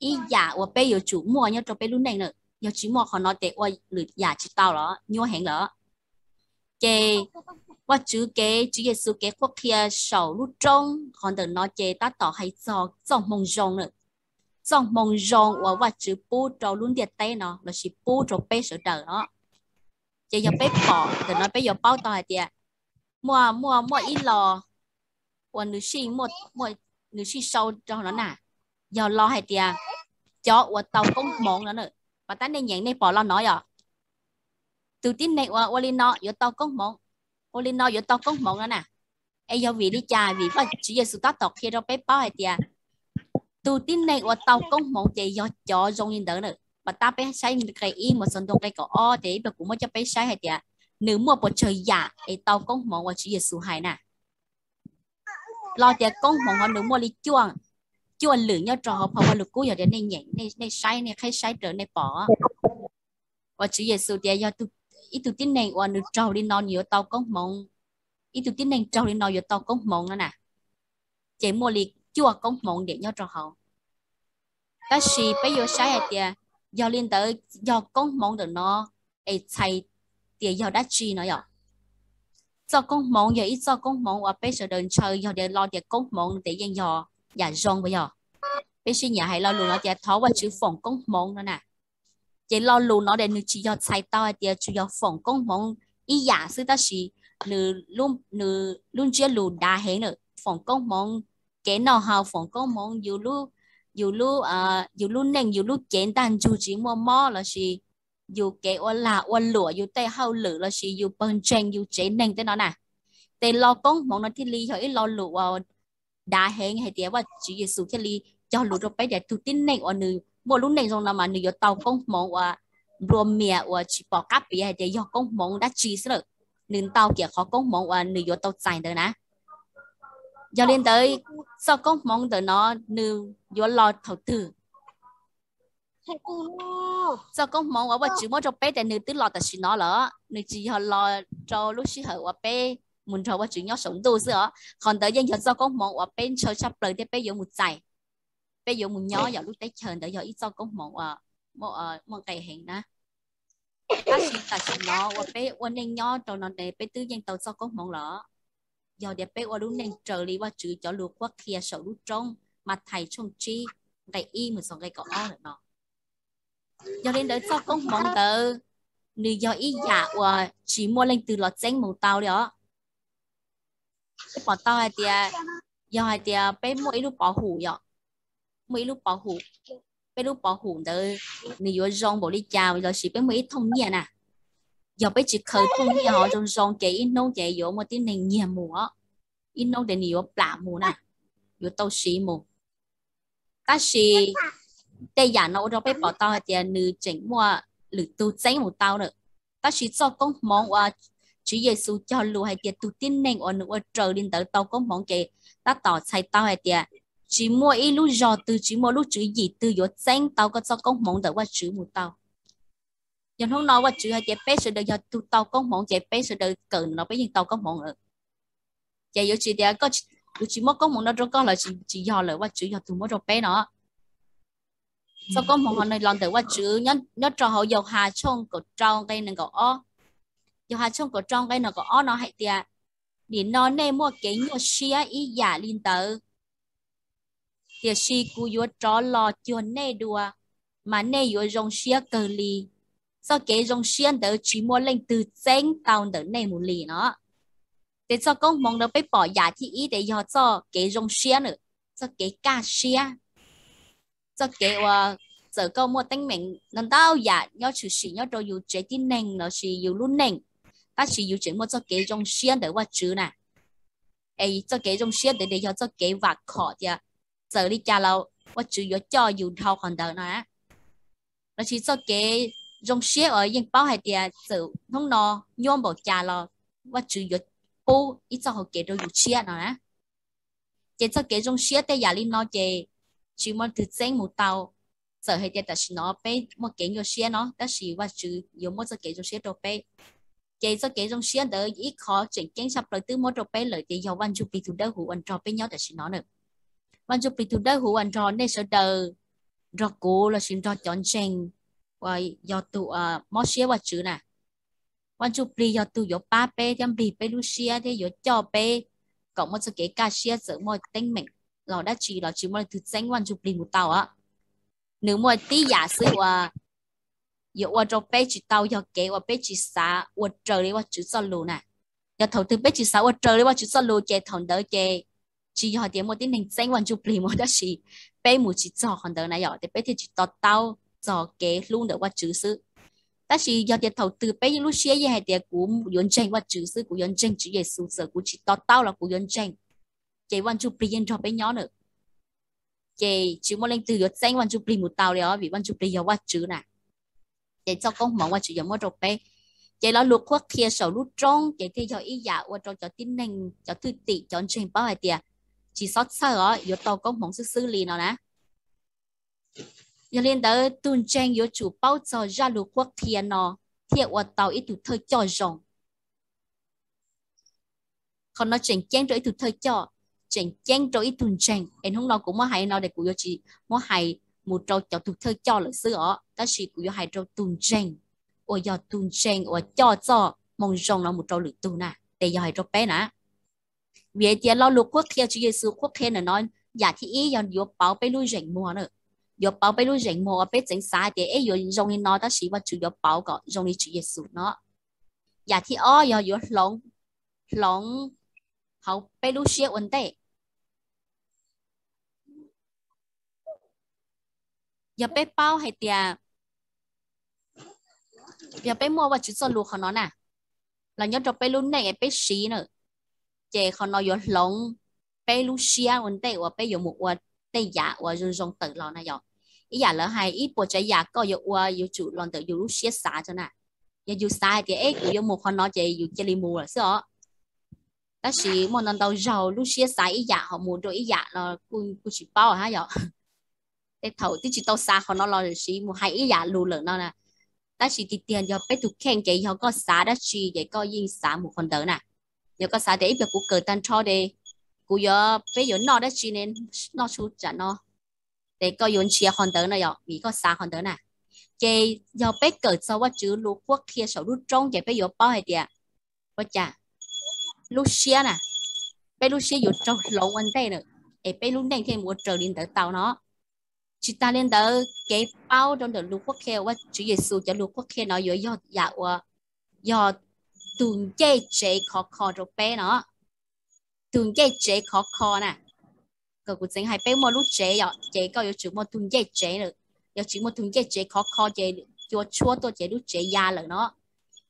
ib yam uas peb yuav tsum muaj nyob rau peb lub neej na. Yog tsis muaj qhov no ces ua lwm yam tsis tau los nyuaj heev lawm. Ces Vajtswv kev, Tswv Yexus kev qhuab qhia saum lub roob qhov ntawm no ces tab tom hais txog txoj hmoo zoo na. txoj hmoo zoo uas Vajtswv pub rau lub ntiaj teb no lossis pub rau peb sawv daws no. Ces yog peb pom ntawm no peb yuav paub tau hais tias muaj, muaj, muaj ib lo uas nws sij, nws sij sau rau no na, yog lo hais tias cov uas tau koob hmoov no. Mas tab nej nyeem nej pom lo no yom, tus tib neeg uas ua li no yuav tau koob hmoov, ua li no yuav tau koob hmoov no na. Es yog vim li cas? Vim Vajtswv Yexus tab tom qhia rau peb paub hais tias tus tib neeg uas tau koob hmoov ces yog cov zoo li ntawd na. Mas tab peb saib nqe ib mus txog ntua nqe kaum ob ces ib pliag kuv muab coj peb saib hais tias nws muaj puas tsawg yam es tau koob hmoov uas Tswv Yexus hais na. Los tias koob hmoov ho nws muaj li cuaj, cuaj lwm nyob rau hauv phau Vajluskub, yog tias nej nyeem, nej saib, nej qheb saib raws nej pom uas Tswv Yexus tias yog ib tug tib neeg uas nws raug li no nws yuav tau koob hmoov, ib tug tib neeg raug li no yuav tau koob hmoov no na. Ces muaj li cuaj koob hmoov ntiam nyob rau hauv. Tab sis peb yuav saib hais tias yog li ntawd yog koob hmoov ntawm no es txhais tias yog dab tsi no yom. Txoj koob hmoov yog ib txoj koob hmoov uas peb sawv daws ntshaw, yog tias lo tias koob hmoov ces yeej yog yam zoo puas yog? Peb sib nyiam hais lo lus no tias thov Vajtswv foom koob hmoov no na. Ces lo lus no es nws tsis yog txhais tau hais tias tsuas yog foom koob hmoov ib yam xwb, tab sis nws, nws lub ntsiab lus dav heev na, foom koob hmoov kev noj haus, foom koob hmoov yus lub, yus lub, yus lub neej, yus lub cev ntaj ntsug tsis muaj mob lossis yus kev ua lag ua luam, yus tej hauj lwm lossis yus pawg ntseeg, yus tsev neeg tej no na. Ces lo koob hmoov no thiaj li yog ib lo lus uas dav heev hais tias Vajtswv Yexus thiaj li cog lus rau peb tias tus tib neeg uas nws muaj lub neej zoo no mas nws yuav tau koob hmoov uas nplua mias uas tsis pom qab piav hais tias yog koob hmoov dab tsi xwb lawm. Nws ntau kiag qhov koob hmoov uas nws yuav tau txais ntawd na. Yog li ntawd, txoj koob hmoov ntawm no nws yuav los thaum twg? Txoj koob hmoov uas Vajtswv muab rau peb ces nws twb los tam sim no lawm, nws tsis yog los rau lub sij hawm uas peb mus nrog Vajtswv nyob saum ntuj xwb os. Qhov ntawd yeej yog txoj koob hmoov uas peb ntshaw tshaj plaws thiab peb yuav mus txais, peb yuav mus nyob yom. Lub teb chaws ntawd yog ib txoj koob hmoov uas muaj nqe heev na. Tab sis tam sim no uas peb ua neej nyob rau no ces peb twb yeej tau txoj koob hmoov lawm, yog tias peb ua lub neej raws li Vajtswv cov lus qhuab qhia saum lub roob Mathais tshooj tsib nqe ib mus txog nqe kaum ob lawm no. Yog li ntawd txoj koob hmoov ntawd nws yog ib yam uas tsis muaj leej twg los txeeb mus tau li os. Peb pom tau hais tias, yog hais tias peb muaj ib lub pov hum yom, muaj ib lub pov hum, peb lub pov hum ntawd nws yuav zoo npaum li cas lossis peb muaj ib thooj nyiaj na, yog peb tsis khaws thooj nyiaj ho zoo zoo ces ib hnub ces yuav muaj tib neeg nyiag mus os, ib hnub ces nws yuav plam mus na, yuav tau siv mus. Tab sis tej yam no ua rau peb pom tau hais tias nws tseem muaj lwm tus txeeb mus tau lawm. Tab sis txoj koob hmoov uas Tswv Yexus cog lus hais tias tus tib neeg uas nws ua raws li ntawd tau koob hmoov ces tab tom txhais tau hais tias tsis muaj ib lub zog twg, tsis muaj lub tswv yim twg yuav txeeb tau koj txoj koob hmoov ntawm Vajtswv mus tau. Yog hnub no Vajtswv hais tias peb sawv daws yog tus tau koob hmoov ces peb sawv daws kawm no peb yeej tau koob hmoov lawm. Ces yuav tsis tias koj, kuv tsis muab koob hmoov no rau koj los tsis yog lawm, Vajtswv yog tus muab rau peb no. Txoj koob hmoov ho nws los ntawm Vajtswv nyob rau hauv Yauhas tshooj kaum rau nqe nees nkaum ob. Yauhas tshooj kaum rau nqe nees nkaum ob no hais tias, nim no nej muaj kev nyuaj siab ib yam li ntawd, tiam sis kuv yuav rov los cuag nej dua, mas nej yuav zoo siab kawg li. Txoj kev zoo siab ntawd tsis muaj leej twg txeeb tau ntawm nej mus li no. Ces txoj koob hmoov ntawd peb pom yam thib ib ces yog txoj kev zoo siab na, txoj kev kaj siab, txoj kev uas txawm koj muaj teeb meem no ntau yam nyob tshwm sim nyob rau yus tsev tib neeg lossis yus lub neej, tab sis yus tseem muaj txoj kev zoo siab ntawm Vajtswv na. Es txoj kev zoo siab ntawd ces yog txoj kev vam khom tias txawm li cas los Vajtswv yuav coj yus dhau qhov ntawd no. Lossis txoj kev zoo siab uas yeej paub hais tias txawm hnub no nyuaj npaum cas los Vajtswv yuav pub ib txoj hau kev rau yus tshiab no na. Ces txoj kev zoo siab tej yam li no ces tsis muaj leej twg txeeb mus tau. Txawm hais tias tam sim no peb muaj kev nyuaj siab no tab sis Vajtswv yuav muab txoj kev zoo siab rau peb. Ces txoj kev zoo siab ntawd ib qho tseem ceeb tshaj plaws twb muab rau peb lawm ces yog Vaj Ntsuj Plig tus dawb huv uas nrog peb nyob tam sim no na. Vaj Ntsuj Plig tus dawb huv uas nrog nej sawv daws, nrog kuv lossis nrog cov ntseeg uas yog tus mob siab Vajtswv na. Vaj Ntsuj Plig yog tus yuav pab peb thiab nplig peb lub siab thiab yuav coj peb kom muaj txoj kev kaj siab txawm muaj teeb meem los dab tsi los tsis muaj leej twg txeeb Vaj Ntsuj Plig mus tau os. nws muaj tib yam xwb uas yuav ua rau peb tsis tau yog kev uas peb tsis xav ua raws li Vajtswv txoj lus na. Yog thaum twg peb tsis xav ua raws li Vajtswv txoj lus ces thaum ntawd ces tsis yog tias muaj tib neeg txeeb Vaj Ntsujplig mus tab sis peb mus tsis txog qhov ntawd na yom, ces peb thiaj tsis to taub txog kev hlub ntawm Vajtswv xwb. Tab sis yog tias thaum twg peb lub siab yeej hais tias kuv yuav ntseeg Vajtswv xwb, kuv yuav ntseeg Tswv Yexus, txawm kuv tsis to taub los kuv yuav ntseeg, ces Vaj Ntsujplig yeej nrog peb nyob na. Ces tsis muaj leej twg yuav txeeb Vaj Ntsujplig mus tau li os, vim Vaj Ntsujplig yog Vajtswv na. Ces txoj koob hmoov Vajtswv yuav muab rau peb. Ces lo lus qhuab qhia saum lub roob ces thiaj yog ib yam ua rau cov tib neeg, cov thwj tim, cov ntseeg paub hais tias tsis txhob txhawj os, yuav tau koob hmoov xwb xwb li no na. Yog li ntawd tus ntseeg yuav tsum paub txog zaj lus qhuab qhia no thiaj ua tau ib tug thawj coj zoo. Qhov no tseem ceeb rau ib tug thawj coj, tseem ceeb rau ib tug ntseeg. Es hnub no kuv muab hais no es kuv yuav tsis muab hais mus rau cov tus thawj coj lawm xwb os, tab sis kuv yuav hais rau tus ntseeg, uas yog tus ntseeg uas coj txoj moo zoo no mus rau lwm tus na, ces yog hais rau peb na. Vim hais tias lo lus qhuab qhia Tswv Yexus qhuab qhia ntawm no, yam thib ib yog yuav pauv peb lub zeem muag na, yuav pauv peb lub zeem muag uas peb txeev xav hais tias es yuav zoo li no, tab sis Vajtswv yuav pauv kom zoo li Tswv Yexus no. Yam thib ob yog yuav hloov, hloov hauv peb lub siab ua ntej. Yog peb paub hais tias, yog peb muaj Vajtswv txoj lus qhov no na, los nyob rau peb lub neej es peb siv na, ces qhov no yuav hloov peb lub siab ua ntej uas peb yuav mus ua tej yam uas zoo zoo tawm los na yom. Ib yam lawv hais ib puas tsav yam koj yuav ua yuav tsum los ntawm yus lub siab xav tso na. Yog yus xav hais tias es kuv yuav mus qhov no ces yus cia li mus lawm xwb os. Tab sis muaj ntau ntau zaug lub siab xav ib yam ho mus rau ib yam los kuj tsis paub hab yom. Tej thaum twb tsis tau xav qhov no los sis mus hais ib yam lus lawm no na. Tab sis tiag tiag yog peb tus kheej ces yog koj xav dab tsi ces koj yeej xav mus qhov ntawd na. Yog koj xav tias ib pliag kuv kawm tag nrho ces kuv yuav, peb yuav noj dab tsi ne, noj su tsam no, ces koj yuav nrhiav qhov ntawd no yom, vim koj xav qhov ntawd na. Ces yog peb kawm txog Vajtswv lus qhuab qhia saum lub roob ces peb yuav paub hais tias ua cas lub siab na, peb lub siab yuav raug hloov ua ntej na, es peb lub neej thiaj mus ua raws li ntawd tau no. Tsis tas li ntawd kev paub rau ntawm lus qhuab qhia uas Tswv Yexus cov lus qhuab qhia no yuav yog yam uas yog tus ncej tsev khov kho rau peb no. Tus ncej tsev khov kho na, kom kuv txeev hais peb muaj lub tsev yom, ces koj yuav tsum muaj tus ncej tsev lawm. Yog tsis muaj tus ncej tsev khov kho ces cua tshuab tuaj ces lub tsev ya lawm no.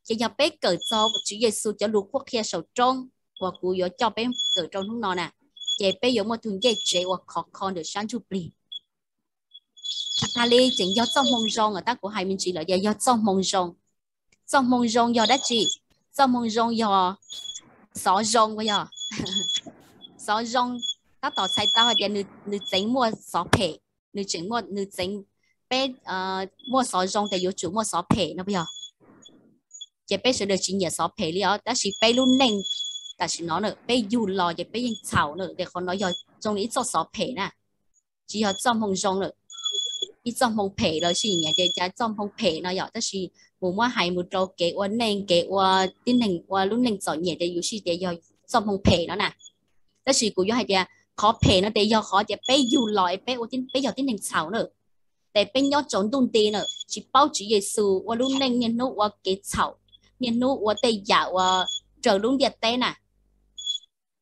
Ces yog peb kawm txog Tswv Yexus cov lus qhuab qhia saum roob uas kuv yuav coj peb kawm rau hnub no na, ces peb yuav muaj tus ncej tsev uas khov kho ntawm sab ntsuj plig. Tsis tas li tseem yog txoj hmoo zoo, tab kuv hais me ntsis lawm tias yog txoj hmoo zoo. Txoj hmoo zoo yog dab tsi? Txoj hmoo zoo yog xov zoo uas yog xov zoo. Tab tom txhais tau hais tias nws txeev muaj xov phem, nws tseem muaj, nws txeev, peb muaj xov zoo ces yuav tsum muaj xov phem no puas yog? Ces peb sawv daws tsis nyiam xov phem li os, tab sis peb lub neej tam sim no na peb yug los ces peb yeej txhaum na, ces qhov no yog zoo li ib txoj xov phem na, tsis yog txoj hmoo zoo lawm. Ib txoj hmoo phem los sis nyiam tias cas txoj hmoo phem no yom, tab sis mus muab hais mus rau kev ua neej, kev ua tib neeg ua lub neej txom nyem ces yus sij tias yog txoj hmoo phem no na. Tab sis kuv yuav hais tias qhov phem no ces yog qhov tias peb yug los es peb ua, peb yog tib neeg txhaum na, ces peb nyob tsaus ntuj nti na, tsis paub Tswv Yexus, ua lub neej niaj hnub ua kev txhaum, niaj hnub ua tej yam uas raws lub ntiaj teb na.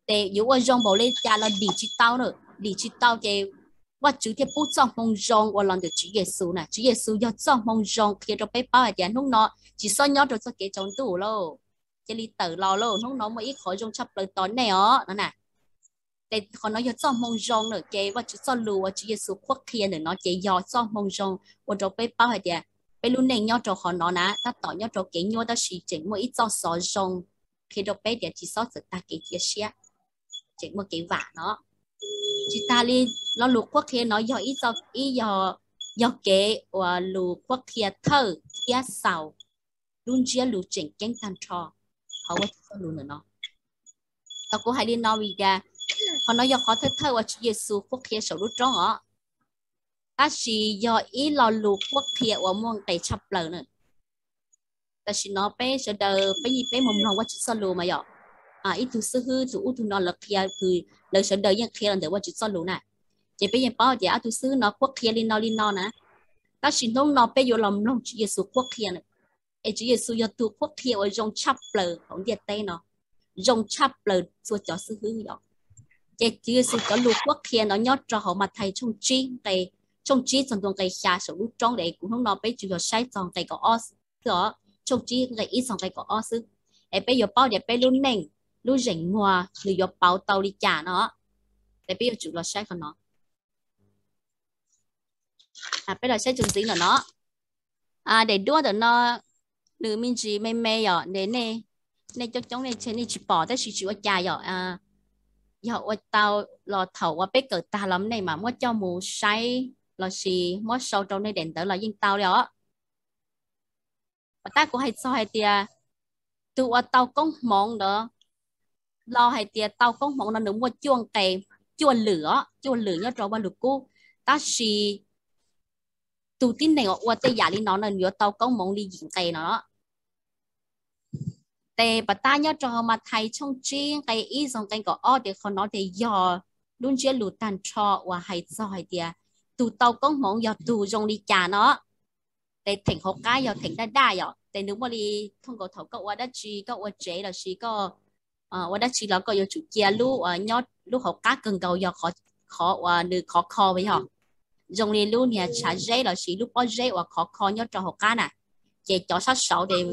Ces yuav ua zoo npaum li cas los dim tsis tau na, dim tsis tau ces Vajtswv thiaj pub txoj hmoo zoo uas los ntawm Tswv Yexus na. Tswv Yexus yog txoj hmoo zoo qhia rau peb paub hais tias hnub no tsis txhob nyob rau txoj kev tsaus ntuj lauj, cia li tawm los lauj, hnub no muaj ib qhov zoo tshaj plaws tos nej os no na. Ces qhov no yog txoj hmoo zoo na, ces Vajtswv txoj lus uas Tswv Yexus qhuab qhia ntawm no ces yog txoj hmoo zoo ua rau peb paub hais tias peb lub neej nyob rau qhov no na, tab tom nyob rau kev nyuaj tab sis tseem muaj ib txoj xov zoo qhia rau peb tias tsis txhob txawm tag kev cia siab, tseem muaj kev vam no. Tsis tas li, lo lus qhuab qhia no yog ib, yog kev uas lus qhuab qhia thawj thiab xaus lub ntsiab lus tseem ceeb tag nrho hauv Vajtswv txoj lus ntawm no. Tau kuv hais li no vim tias qhov no yog qhov thawj thawj uas Tswv Yexus qhuab qhia saum lub roob os, tab sis yog ib lo lus qhuab qhia uas muaj nqis tshaj plaws na. Tam sim no peb sawv daws peb yeej peb mus mloog Vajtswv txoj lus mas yom, ib tug xib hwb tus ub tus no lawv qhia, lawv sawv daws yeej qhia los ntawm Vajtswv txoj lus na. Ces peb yeej paub tias ob tug xib hwb no qhuab qhia li no li no na. Tab sis hnub no peb yuav los mloog Tswv Yexus qhuab qhia na. Es Tswv Yexus yog tus qhuab qhia uas zoo tshaj plaws hauv ntiaj teb no, zoo tshaj plaws txhua cov xib hwb yom. Ces Tswv Yexus cov lus qhuab qhia no nyob rau hauv Mathais tshooj tsib nqe, tshooj tsib txog ntua nqe xya saum lub roob, es kuv hnub no peb tsuas yog saib txog nqe kaum ob xwb os, tshooj tsib nqe ib txog nqe kaum ob xwb. Es peb yuav paub tias peb lub neej, lub zeem muag nws yuav pauv tau li cas no. Es peb yuav tsum los saib qhov no. Peb los saib txuas ntxiv ntawm no. Daim duab ntawm no nws me ntsis me me yom, nej coob coob nej ntshe nej tsis pom tab sis tsis ua cas yom. Yog ua tau los thaum uas peb kawm tag los nej mam muab coj mus saib lossis muab sau rau nej daim ntawv los yeej tau li os. Pov tab kuv hais txog hais tias tus uas tau koob hmoov ntawd, los hais tias tau koob hmoov no nws muaj cuaj nqe, cuaj lwm os, cuaj lwm nyob rau Vaj Lug Kub. Tab sis tus tib neeg uas ua tej yam li no no nws yuav tau koob hmoov li yim nqe no. Ces pov tab nyob rau hauv Mathais tshooj tsib nqe ib txog nqe kaum ob ces qhov no ces yog lub ntsiab lus tag nrho uas hais txog hais tias tus tau koob hmoov yog tus zoo li cas no. Ces theem hauv qab yog theem daj daj yom, ces nws muaj li thooj nkaus thaum koj ua dab tsi, koj ua tsev lossis koj ua dab tsi los koj yuav tsum cia lub uas nyob lub hauv qab kawg nkaus yog qhov uas nws khov kho uas yog zoo li lub niag tshav zeb lossis lub pob zeb uas khov kho nyob rau hauv qab na. Ces cov sab saud ces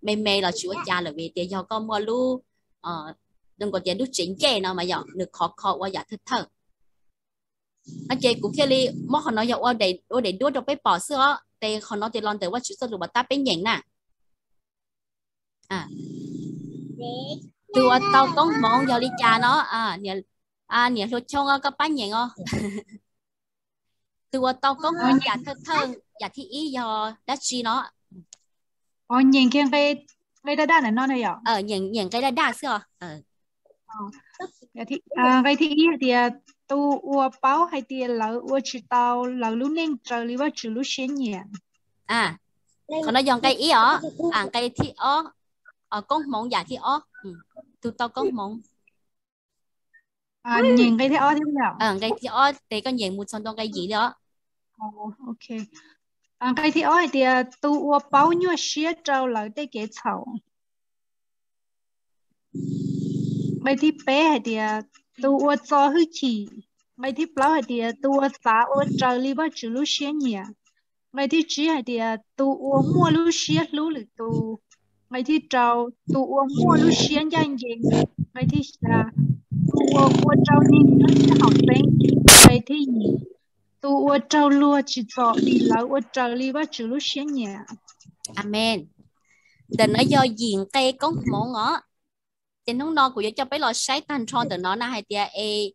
me me los tsis ua cas lawm vim tias yog koj muaj lub, zoo nkaus tias lub tsev ncej no mas yog nws khov kho ua yam thawj thawj. No ces kuv thiaj li muab qhov no yog ua daim duab rau peb pom xwb os. Ces qhov no ces los ntawm Vajtswv txoj lus pov tab peb nyeem na. Tus uas tau koob hmoov yog li cas no, niam hluas Choo koj pab nyeem os. Tus uas tau koob hmoov yam thawj thawj yam thib ib yog dab tsi no? Nyeem nqe daj daj ntawm no yom. Nyeem nqe daj daj xwb os. Nqe thib ib hais tias tus uas paub hais tias lawv ua tsis tau lawv lub neej raws li Vajtswv lub siab nyiam. Qhov no yog nqe ib os. Nqe thib ob, koob hmoov yam thib ob, tus tau koob hmoov. Nyeem nqe thib ob thiab yom? Nqe thib ob ces koj nyeem mus txog ntua nqe yim li os. Nqe thib ob hais tias tus uas paub nyuaj siab rau lawv tej kev txhaum. Nqe thib peb hais tias tus uas txo hwj chim. Nqe thib plaub hais tias tus uas xav ua raws li Vajtswv lub siab nyiam. Nqe thib tsib hais tias tus uas muaj lub siab hlub lwm tus. Nqe thib rau, tus uas muaj lub siab ncaj ncees. Nqe thib xya, tus uas ua rau neeg nyob sib haum xeeb. Nqe thib yim, tus uas raug luag tsim txom vim lawv ua raws li Vajtswv lub siab nyiam. Amees. Ntawm no yog yim nqe koob hmoov os. Ces hnub no kuv yuav coj peb los saib tag nrho ntawm no na hais tias es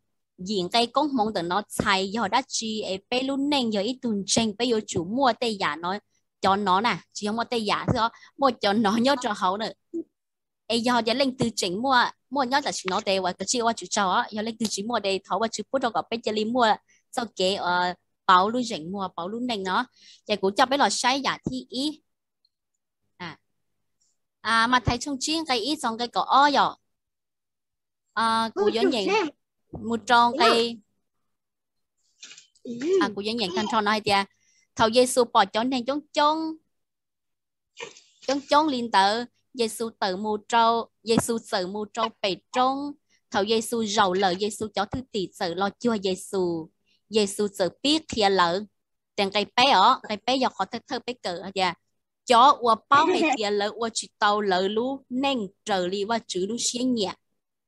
yim nqe koob hmoov ntawm no txhais yog dab tsi es peb lub neej yog ib tug ntseeg peb yuav tsum muaj tej yam no, cov no na tsis yog muaj tej yam xwb os, muaj cov no nyob rau hauv na. Es yog tias leej twg tseem muaj, muaj nyob tam sim no ces ua kav tsij ua Vajtswv tsaug os, yog leej twg tsis muaj ces thov Vajtswv pub rau kom peb cia li muaj txoj kev pauv lub zeem muag pauv lub neej no. Ces kuv coj peb los saib yam thib ib. Mathais tshooj tsib nqe ib txog nqe kaum ob yom. Kuv yuav nyeem mus rau nqe, kuv yuav nyeem tag nrho no hais tias, thaum Yexus pom cov neeg coob coob coob coob li ntawd, Yexus txawm mus rau, Yexus txawm mus rau pem roob. Thaum Yexus zaum lawm, Yexus cov thwj tim txawm los cuag Yexus, Yexus txawm pib qhia lawv. Ces nqe peb os, nqe peb yog qhov thawj thawj peb kawm hais tias, cov uas paub hais tias lawv ua tsis tau lawv lub neej raws li Vajtswv lub siab nyiam,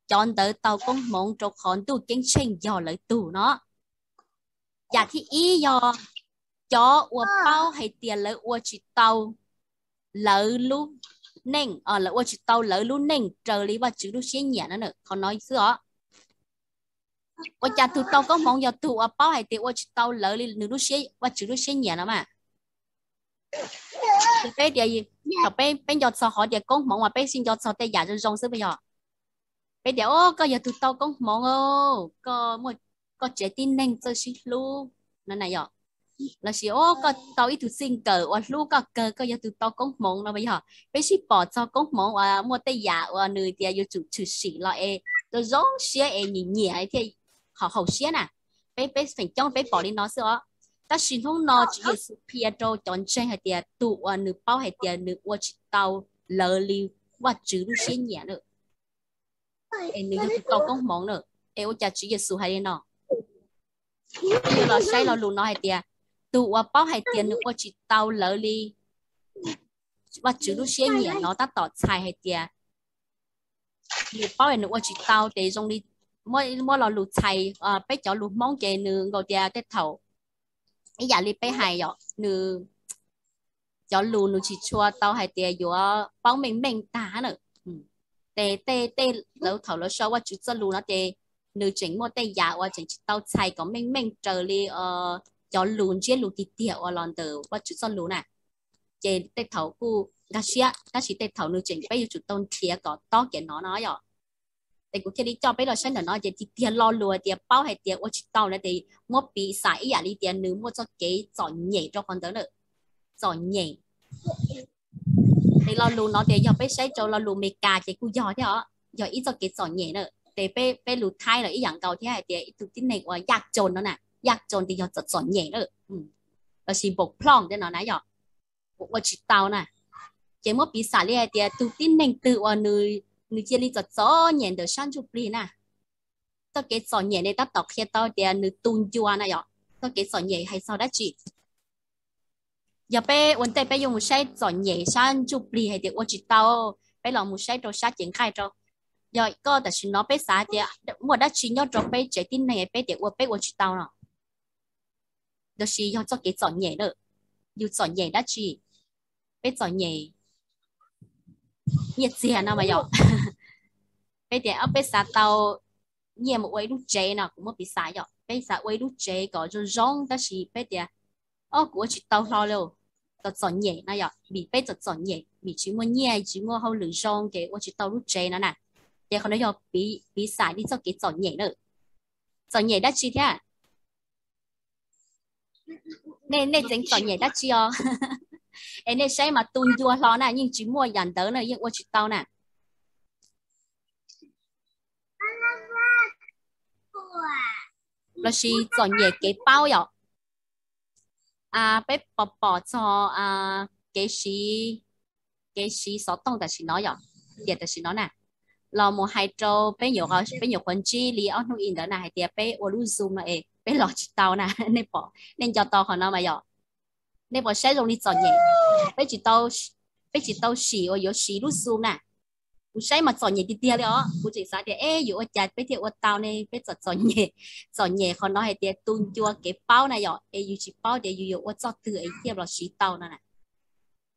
cov ntawd tau koob hmoov rau qhov Ntuj Ceeb Tsheej yog lawv tug no. Yam thib ib yog cov uas paub hais tias lawv ua tsis tau lawv lub neej, lawv ua tsis tau lawv lub neej raws li Vajtswv lub siab nyiam no, qhov no xwb os. Ua cas tus tau koob hmoov yog tus uas paub hais tias ua tsis tau lawv li nws lub siab, Vajtswv lub siab nyiam no mas. Peb tias, thaum peb, peb nco txog qhov tias koob hmoov mas peb sib nco txog tej yam zoo zoo xwb puas yog? Peb tias, o, koj yog tus tau koob hmoov, koj muaj, koj tsev tib neeg txawj sib hlub no na yom. Lossis, o, koj tau ib tug txij nkawm uas hlub koj kawg, koj yog tus tau koob hmoov no puas yog? Peb sib pom txog koob hmoov uas muaj tej yam uas nws tias yuav tsum tshwm sim los es zoo zoo siab es nyiam nyiam thiaj haum siab na. Peb, peb feem coob peb pom li no xwb os. Tab sis hnub no Tswv Yexus qhia rau cov ntseeg hais tias tus uas nws paub hais tias nws ua tsis tau lawv li Vajtswv lub siab nyiam na, es nws yog tus tau koob hmoov na. Es ua cas Tswv Yexus hais li no? Peb yuav los saib lo lus no hais tias tus uas paub hais tias nws ua tsis tau lawv li Vajtswv lub siab nyiam no tab tom txhais hais tias nws paub nws ua tsis tau ces zoo li muab lo lus txhais peb cov lus Hmoob ces nws nkaus tias tej thaum ib yam li peb hais yom, nws cov lus nws tsis tshua tau hais tias yuav paub meej meej tag na. Ces tej tej lawv thaum lawv sau Vajtswv txoj lus no ces nws tseem muaj tej yam uas tseem tsis tau txhais kom meej meej raws li cov lus ntsiab lus tiag tiag uas los ntawm Vajtswv txoj lus na. Ces tej thaum kuj nkag siab tab sis tej thaum nws tseem peb yuav tsum tau nrhiav kom tob kiag no no yom. Ces kuv thiaj li coj peb los saib ntawm no ces tiag tiag lo lus hais tias paub hais tias ua tsis tau na ces muab piv xam ib yam li tias nws muaj txoj kev txom nyem rau qhov ntawd na. Txom nyem. Ces lo lus no tias yog peb saib rau lo lus Amelikas ces kuj yog thiab os, yog ib txoj kev txom nyem na. Ces peb peb lus Thaib los ib yam nkaus thiab hais tias ib tug tib neeg uas yaj coos no na, yaj coos ces yog txom txom nyem na, lossis npaum ploj tej no na yom, ua tsis tau na. Ces muab piv xam li hais tias tus tib neeg twg uas nws cia li txom txom nyem ntawm sab ntsuj plig na, txoj kev txom nyem ne tab tom qhia tau tias nws tu ncua na yom. Txoj kev txom nyem hais txog dab tsi? Yog peb ua ntej peb yuav mus saib txom nyem sab ntsuj plig hais tias ua tsis tau, peb los mus saib rau sab cev nqaij rau. Yog koj tam sim no peb xav tias muaj dab tsi nyob rau peb tsev tib neeg peb tias ua peb ua tsis tau no, tab sis yog txoj kev txom nyem na. Yus txom nyem dab tsi? Peb txom nyem nyiaj txiag no mas yom. Peb tias peb xav tau nyiaj mus ua ib lub tsev no, kuv muab piv xam yom, peb xav ua ib lub tsev kom zoo zoo tab sis peb tias o kuv ua tsis tau hlo li, txom txom nyem no yom, vim peb txom txom nyem vim tsis muaj nyiaj tsis muaj hauj lwm zoo ces ua tsis tau lub tsev no na. Ces qhov no yog piv xam li txoj kev txom nyem na. Txom nyem dab tsi thiab? Nej nej tseem txom nyem dab tsi os? Es nej saib mas tu ncua hlo na yeej tsis muaj yam ntawd na yeej ua tsis tau na. Lossis txom nyem kev paub yom. Peb pom pom txog kev siv, kev siv xov tooj tam sim no yom, tiam tam sim no na, los mus hais rau peb nyuam, peb nyuam qhuav ntsib li ob hnub ib ntawd na hais tias peb ua lub Zoom no es peb los tsis tau na. Nej pom, nej nco tau qhov no mas yom? Nej pom saib zoo li txom nyem, peb tsis tau, peb tsis tau sim uas yuav siv lub Zoom na. Kuv saib mas txom nyem tiag tiag li os, kuv tseem xav tias es yuav ua cas peb thiaj ua tau ne, peb txom txom nyem. Txom nyem qhov no hais tias tu ncua kev paub na yom, es yus tsis paub tias yus yuav ua txoj twg es thiaj los siv tau no na.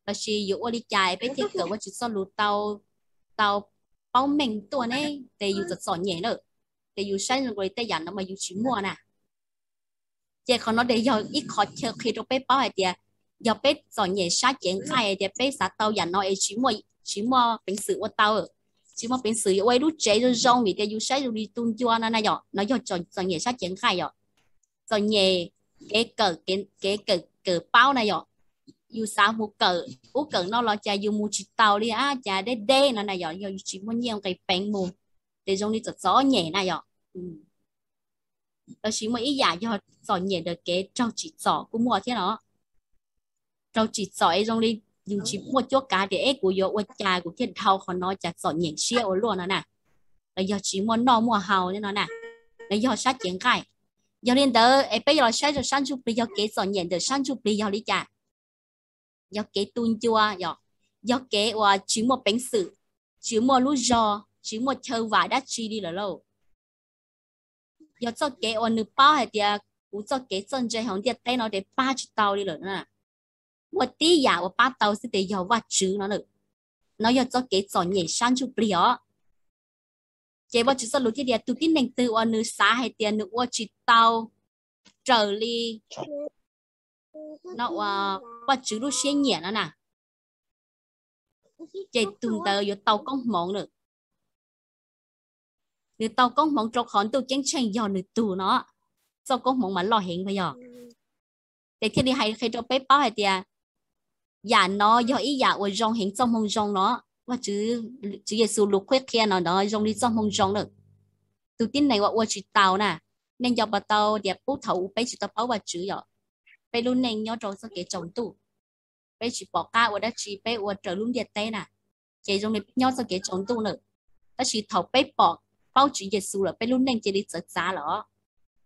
Lossis yuav ua li cas peb thiaj kawm Vajtswv txoj lus tau, tau paub meej tuaj ne, ces yus txom txom nyem na, ces yus saib zoo li tej yam no mas yus tsis muaj na. Ces qhov no ces yog ib qho chaw qhia rau peb paub hais tias yog peb txom nyem sab cev nqaij hais tias peb xav tau yam no es tsis muaj, tsis muaj peev xwm ua tau, tsis muaj peev xwm yuav ua ib lub tsev zoo zoo vim tias yus saib zoo li tu ncua no na yom, no yog txom nyem sab cev nqaij yom. Txom nyem kev kawm, kev kawm, kawm paub na yom. Yus xav mus kawm ub kawm no los cas yus mus tsis taus li, ab cas deb deb no na yom, yog yus tsis muaj nyiaj nqis peev mus, ces zoo li txom txom nyem na yom. Lossis muaj ib yam yog txom nyem ntawm kev raug tsim txom kuj muaj thiab no. Raug tsim txom es zoo li yus tsis muaj cuab kav tias es kuv yuav ua cas kuv thiaj dhau qhov no cas txom nyem siab ua luaj no na. Los yog tsis muaj noj muaj haus no na, los yog sab cev nqaij. Yog li ntawd es peb yuav los saib rau sab ntsuj plig, yog kev txom nyem ntawm sab ntsuj plig yog li cas? Yog kev tu ncua yom, yog kev uas tsis muaj peev xwm, tsis muaj lub zog, tsis muaj chaw vam dab tsi li lawm lauj. Yog txoj kev uas nws paub hais tias kuv txoj kev txawj ntse hauv ntiaj teb no ces pab tsis tau li lawm na. Muaj tib yam uas pab tau xwb ces yog Vajtswv no lawm. No yog txoj kev txom nyem sab ntsuj plig os. Ces Vajtswv txoj lus thiaj tias tus tib neeg twg uas nws xav hais tias nws ua tsis tau raws li no uas Vajtswv lub siab nyiam no na, ces tus ntawd yuav tau koob hmoov lawm. Nws tau koob hmoov rau qhov ntuj ceeb tsheej yog nws tug no, txoj koob hmoov mas loj heev mas yog. Ces thiaj li hais qhia rau peb paub hais tias yam no yog ib yam uas zoo heev, txoj hmoo zoo no. Vajtswv, Tswv Yexus lus qhuab qhia no no zoo li txoj hmoo zoo lawm. Tus tib neeg uas ua tsis tau na, nej nco puas tau tias puag thaum ub peb tsis tau paub Vajtswv yom, peb lub neej nyob rau txoj kev tsaus ntuj. Peb tsis pom qab ua dab tsi, peb ua raws lub ntiaj teb na, ces zoo li nyob txoj kev tsaus ntuj na. Tab sis thaum peb pom, paub Tswv Yexus lawm peb lub neej cia li txawv txav lawm,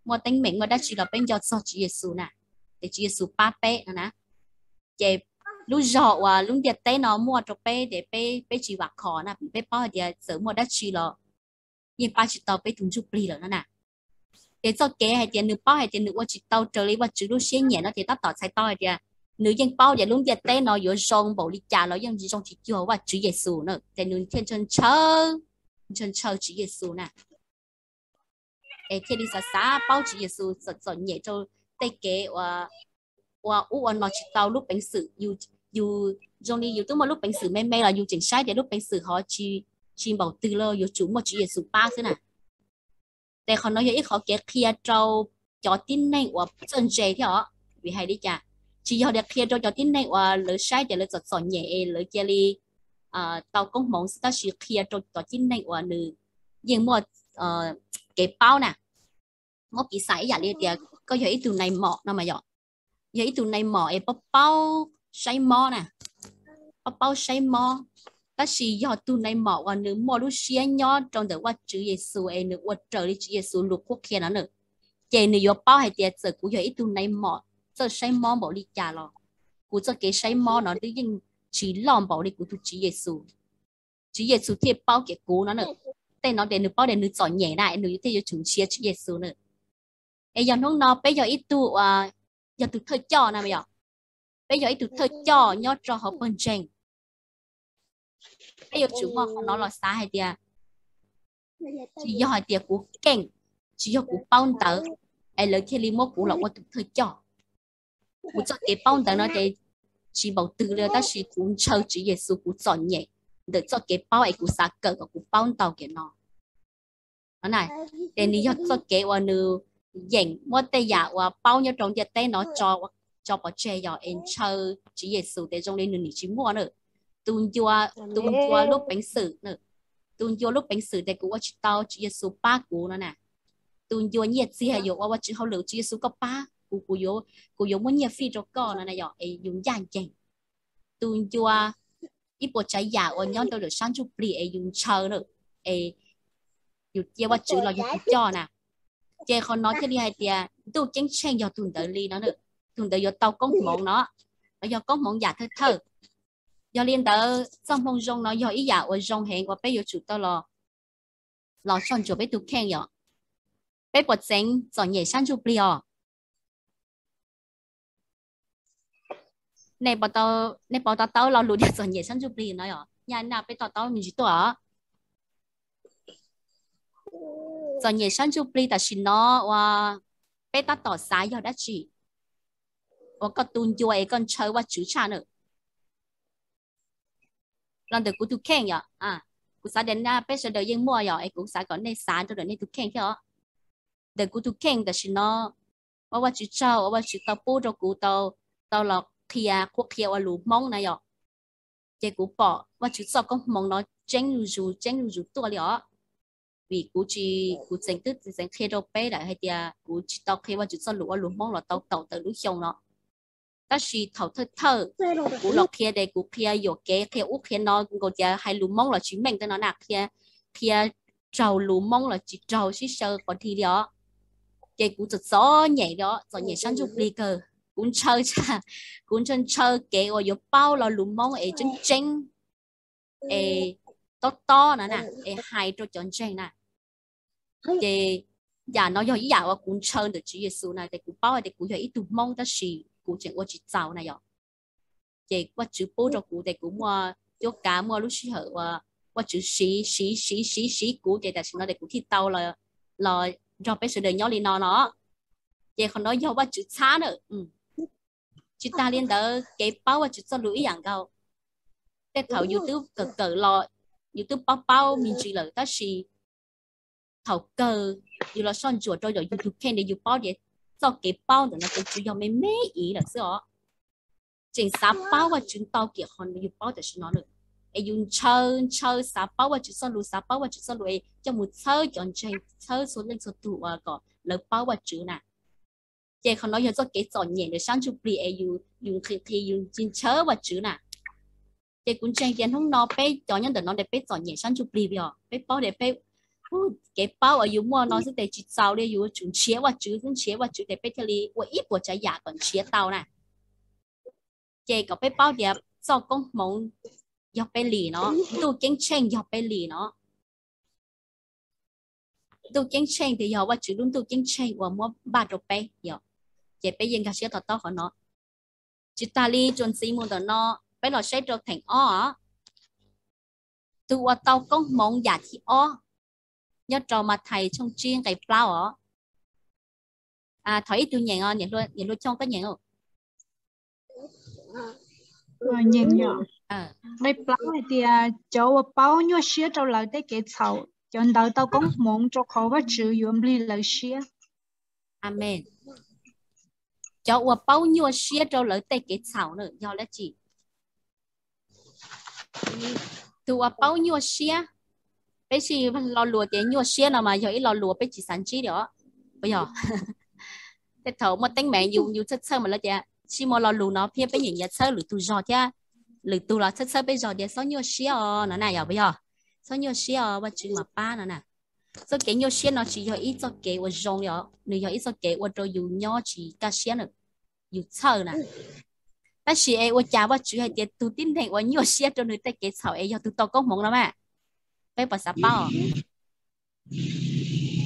muaj teeb meem muaj dab tsi los peb nco txog Tswv Yexus na, ces Tswv Yexus pab peb no na. Ces lub zog uas lub ntiaj teb no muaj rau peb ces peb, peb tsis vam khom na, peb paub hais tias txawm muaj dab tsi los yeej pab tsis tau peb tus ntsuj plig lawm no na. Ces txoj kev hais tias nws paub hais tias nws ua tsis tau raws li Vajtswv lub siab nyiam no ces tab tom txhais tau hais tias nws yeej paub tias lub ntiaj teb no yuav zoo npaum li cas los yeej zoo tsis cuag Vajtswv Yexus na, ces nws thiaj ntshaw ntshaw, ntshaw ntshaw Tswv Yexus na. Es thiaj li xav xav paub Tswv Yexus txom txom nyem rau tej kev ua ub ua no tsis tau lub peev xwm, yus zoo li yus twb muaj lub peev xwm me me los yus tseem saib tias lub peev xwm ho tsis npaum twg los yuav tsum muaj Tswv Yexus pab xwb na. Ces qhov no yog ib qhov kev qhia rau cov tib neeg uas txawj ntse thiab os, vim hais li cas? Tsis yog tias qhia rau cov tib neeg uas lawv saib tias lawv txom txom nyem es lawv cia li tau koob hmoov xwb, tab sis qhia rau cov tib neeg uas nws yeej muaj kev paub na. Muab piv xam ib yam li tias koj yog ib tug nais mom no mas yom, yog ib tug nais mom es paub paub saib mob na, paub paub saib mob, tab sis yog tus nais mom uas nws muaj lub siab nyob rau ntawm Vajtswv Yexus es nws ua raws li Tswv Yexus lus qhuab qhia no na, ces nws yuav paub hais tias txawm kuv yog ib tug nais mom txawj saib mob npaum li cas los kuv txoj kev saib mob no twb yeej tsis loj npaum li kuv tus Tswv Yexus. Tswv Yexus thiaj paub kiag kuv no na. Tej no ces nws paub tias nws txom nyem na, nws thiaj yuav tsum ntsia Tswv Yexus na. Es yog hnub no peb yog ib tug, yog tus thawj coj na yom, peb yog ib tug thawj coj nyob rau hauv pawg ntseeg, peb yuav tsum muaj qhov no los xav hais tias tsis yog hais tias kuv keej, tsis yog kuv paub ntawv es lawv thiaj li muab kuv los ua tus thawj coj. Kuv txoj kev paub ntawv no ces tsis npaum twg li, tab sis kuv ntshaw Tswv Yexus kuv txom nyem ntawm txoj kev paub es kuv xav kawm kom kuv paub ntau kiag no. Ces nws yog txoj kev uas nws yeem muab tej yam uas paub nyob rau ntiaj teb no tso pov tseg yog es ntshaw Tswv Yexus ces zoo li nws nim tsis muaj na. Tus ncua, tus ncua lub peev xwm, tus ncua lub peev xwm ces kuv ua tsis tau, Tswv Yexus pab kuv no na. Tus ncua nyiaj txiag yuav ua Vajtswv hauj lwm, Tswv Yexus koj pab kuv, kuv yuav muab nyiaj fij rau koj no na yom, es yus ncaj ncees. Tus ncua ib puas tsav yam uas nyob rau ntawm sab ntsuj plig es yus ntshaw na, es yus cia Vajtswv los yog tus coj na. Ces qhov no thiaj li hais tias ntuj ceeb tsheej yog tus ntawd li no, tus ntawd yuav tau koob hmoov no, los yog koob hmoov yam thawj thawj. Yog li ntawd txoj hmoo zoo no yog ib yam uas zoo heev uas peb yuav tsum tau los soj ntsuam peb tus kheej yom. Peb puas txeev txom nyem sab ntsuj plig os? Nej puas to taub lo lus tias txom nyem sab ntsuj plig no yom? Nyaj na peb to taub me ntsis tuaj os. Txom nyem sab ntsuj plig tam sim no uas peb tab tom xav yog dab tsi uas koj tu ncua es koj ntshaw Vajtswv tshaj na? Los ntawm kuv tus kheej yom, kuv xav tias na peb sawv daws yeej muaj yom, es kuv xav kom nej xav rau ntawm nej tus kheej thiab os. Ntawm kuv tus kheej tam sim no, ua Vajtswv tsaug uas Vajtswv tau pub rau kuv tau, tau los qhia qhuab qhia ua lus Hmoob na yom. Ces kuv pom Vajtswv txoj koob hmoov no tseeb zuj zus tseeb zuj zus tuaj li os. Vim kuv tsis, kuv tseem twb tseem qhia rau peb lawm hais tias kuv tsis tau qhia Vajtswv txoj lus ua lus Hmoob los tau kaum tawm lub xyoo no. Tab sis thaum thawj thawj kuv los qhia ces kuv qhia yuam kev qhia ub qhia no nkaus tias hais lus Hmoob los tsis meej tej no na, qhia, qhia raug lus Hmoob los tsis raug sib xyaw qhov dhi li os. Ces kuv txom txom nyem li os, txom nyem sab ntsuj plig kawg. Kuv ntshaw tshaj, kuv ntshaw ntshaw kev uas yuav paub lo lus Hmoob es tseeb tseeb, es tob tob no na, es hais rau cov ntseeg na. Ces yam no yog ib yam uas kuv ntshaw ntawm Tswv Yexus na, ces kuv paub hais tias kuv yog ib tug Hmoob tab sis kuv tseem ua tsis txaus na yom. Ces Vajtswv pub rau kuv ces kuv muaj cuab kav, muaj lub sij hawm uas Vajtswv siv siv siv siv siv kuv ces tam sim no ces kuv thiaj tau los nrog peb sawv daws nyob li no no. Ces qhov no yog Vajtswv txhab na. Tsis tas li ntawd kev paub Vajtswv txoj lus ib yam nkaus. Tej thaum yus twb kawm kawm los, yus twb paub paub me ntsis lawm tab sis thaum kawg yus los soj ntsuam rau yus tus kheej ces yus paub tias txoj kev paub ntawm no ces tsuas yog me me ib lawm xwb os. Tseem xav paub Vajtswv ntau kiag qhov yus paub tam sim no na. Es yus ntshaw ntshaw xav paub Vajtswv txoj lus, xav paub Vajtswv txoj lus es coj mus txhawb cov ntseeg, txhawb txhua leej txhua tus uas kom lawv paub Vajtswv na. Ces qhov no yog txoj kev txom nyem ntawm sab ntsuj plig es yus, yus nqhis nqhis yus tsis ntshaw Vajtswv na. Ces kuv ntseeg tias hnub no peb cov nyob ntawm no ntawm peb txom nyem sab ntsuj plig yog peb paub tias peb, kev paub uas yus muaj no xwb tes tsis txaus li, yus yuav tsum nrhiav Vajtswv xwb, nrhiav Vajtswv tes peb thiaj li ua ib puas tsav yam kom nrhiav tau na. Ces kom peb paub tias txoj koob hmoov yog peb li no, ntuj ceeb tsheej yog peb li no. Ntuj ceeb tsheej tes yog Vajtswv lub ntuj ceeb tsheej uas muab npaj rau peb yom. Ces peb yeej nkag siab to taub qhov no. Tsis tas li tsuas ntxiv mus ntawm no, peb los saib rau theem ob. Tus uas tau koob hmoov yam thib ob nyob rau Mathais tshooj tsib nqe plaub os. Thov ib tug nyeem, niam hluas Choo koj nyeem. Nqe plaub hais tias cov uas paub nyuaj siab rau lawv tej kev txhaum, cov ntawd tau koob hmoov rau qhov Vajtswv yuav nplig lawv siab. Amees. Cov uas paub nyuaj siab rau lawv tej kev txhaum na yog dab tsi? Tus uas paub nyuaj siab, peb sij lo lus tias nyuaj siab no mas yog ib lo lus peb tsis xav ntsib li os, puas yog? Tej thaum muaj teeb meem yus txhawj txhawj mas lawv tias sij muaj lo lus no thiab peb nyiam nyiam txhawb lwm tus zog thiab, lwm tus los txhawb txhawb peb zog tias txhob nyuaj siab os no na, yog puas yog? Txhob nyuaj siab os, Vajtswv mam pab no na. Txoj kev nyuaj siab no tsis yog ib txoj kev uas zoo li os, nws yog ib txoj kev ua rau yus nyob tsis kaj siab na, yus txhawj na. Tab sis es ua cas Vajtswv hais tias tus tib neeg uas nyuaj siab rau nws tej kev txhaum es yog tus tau koob hmoov no mas? Peb puas xav paub?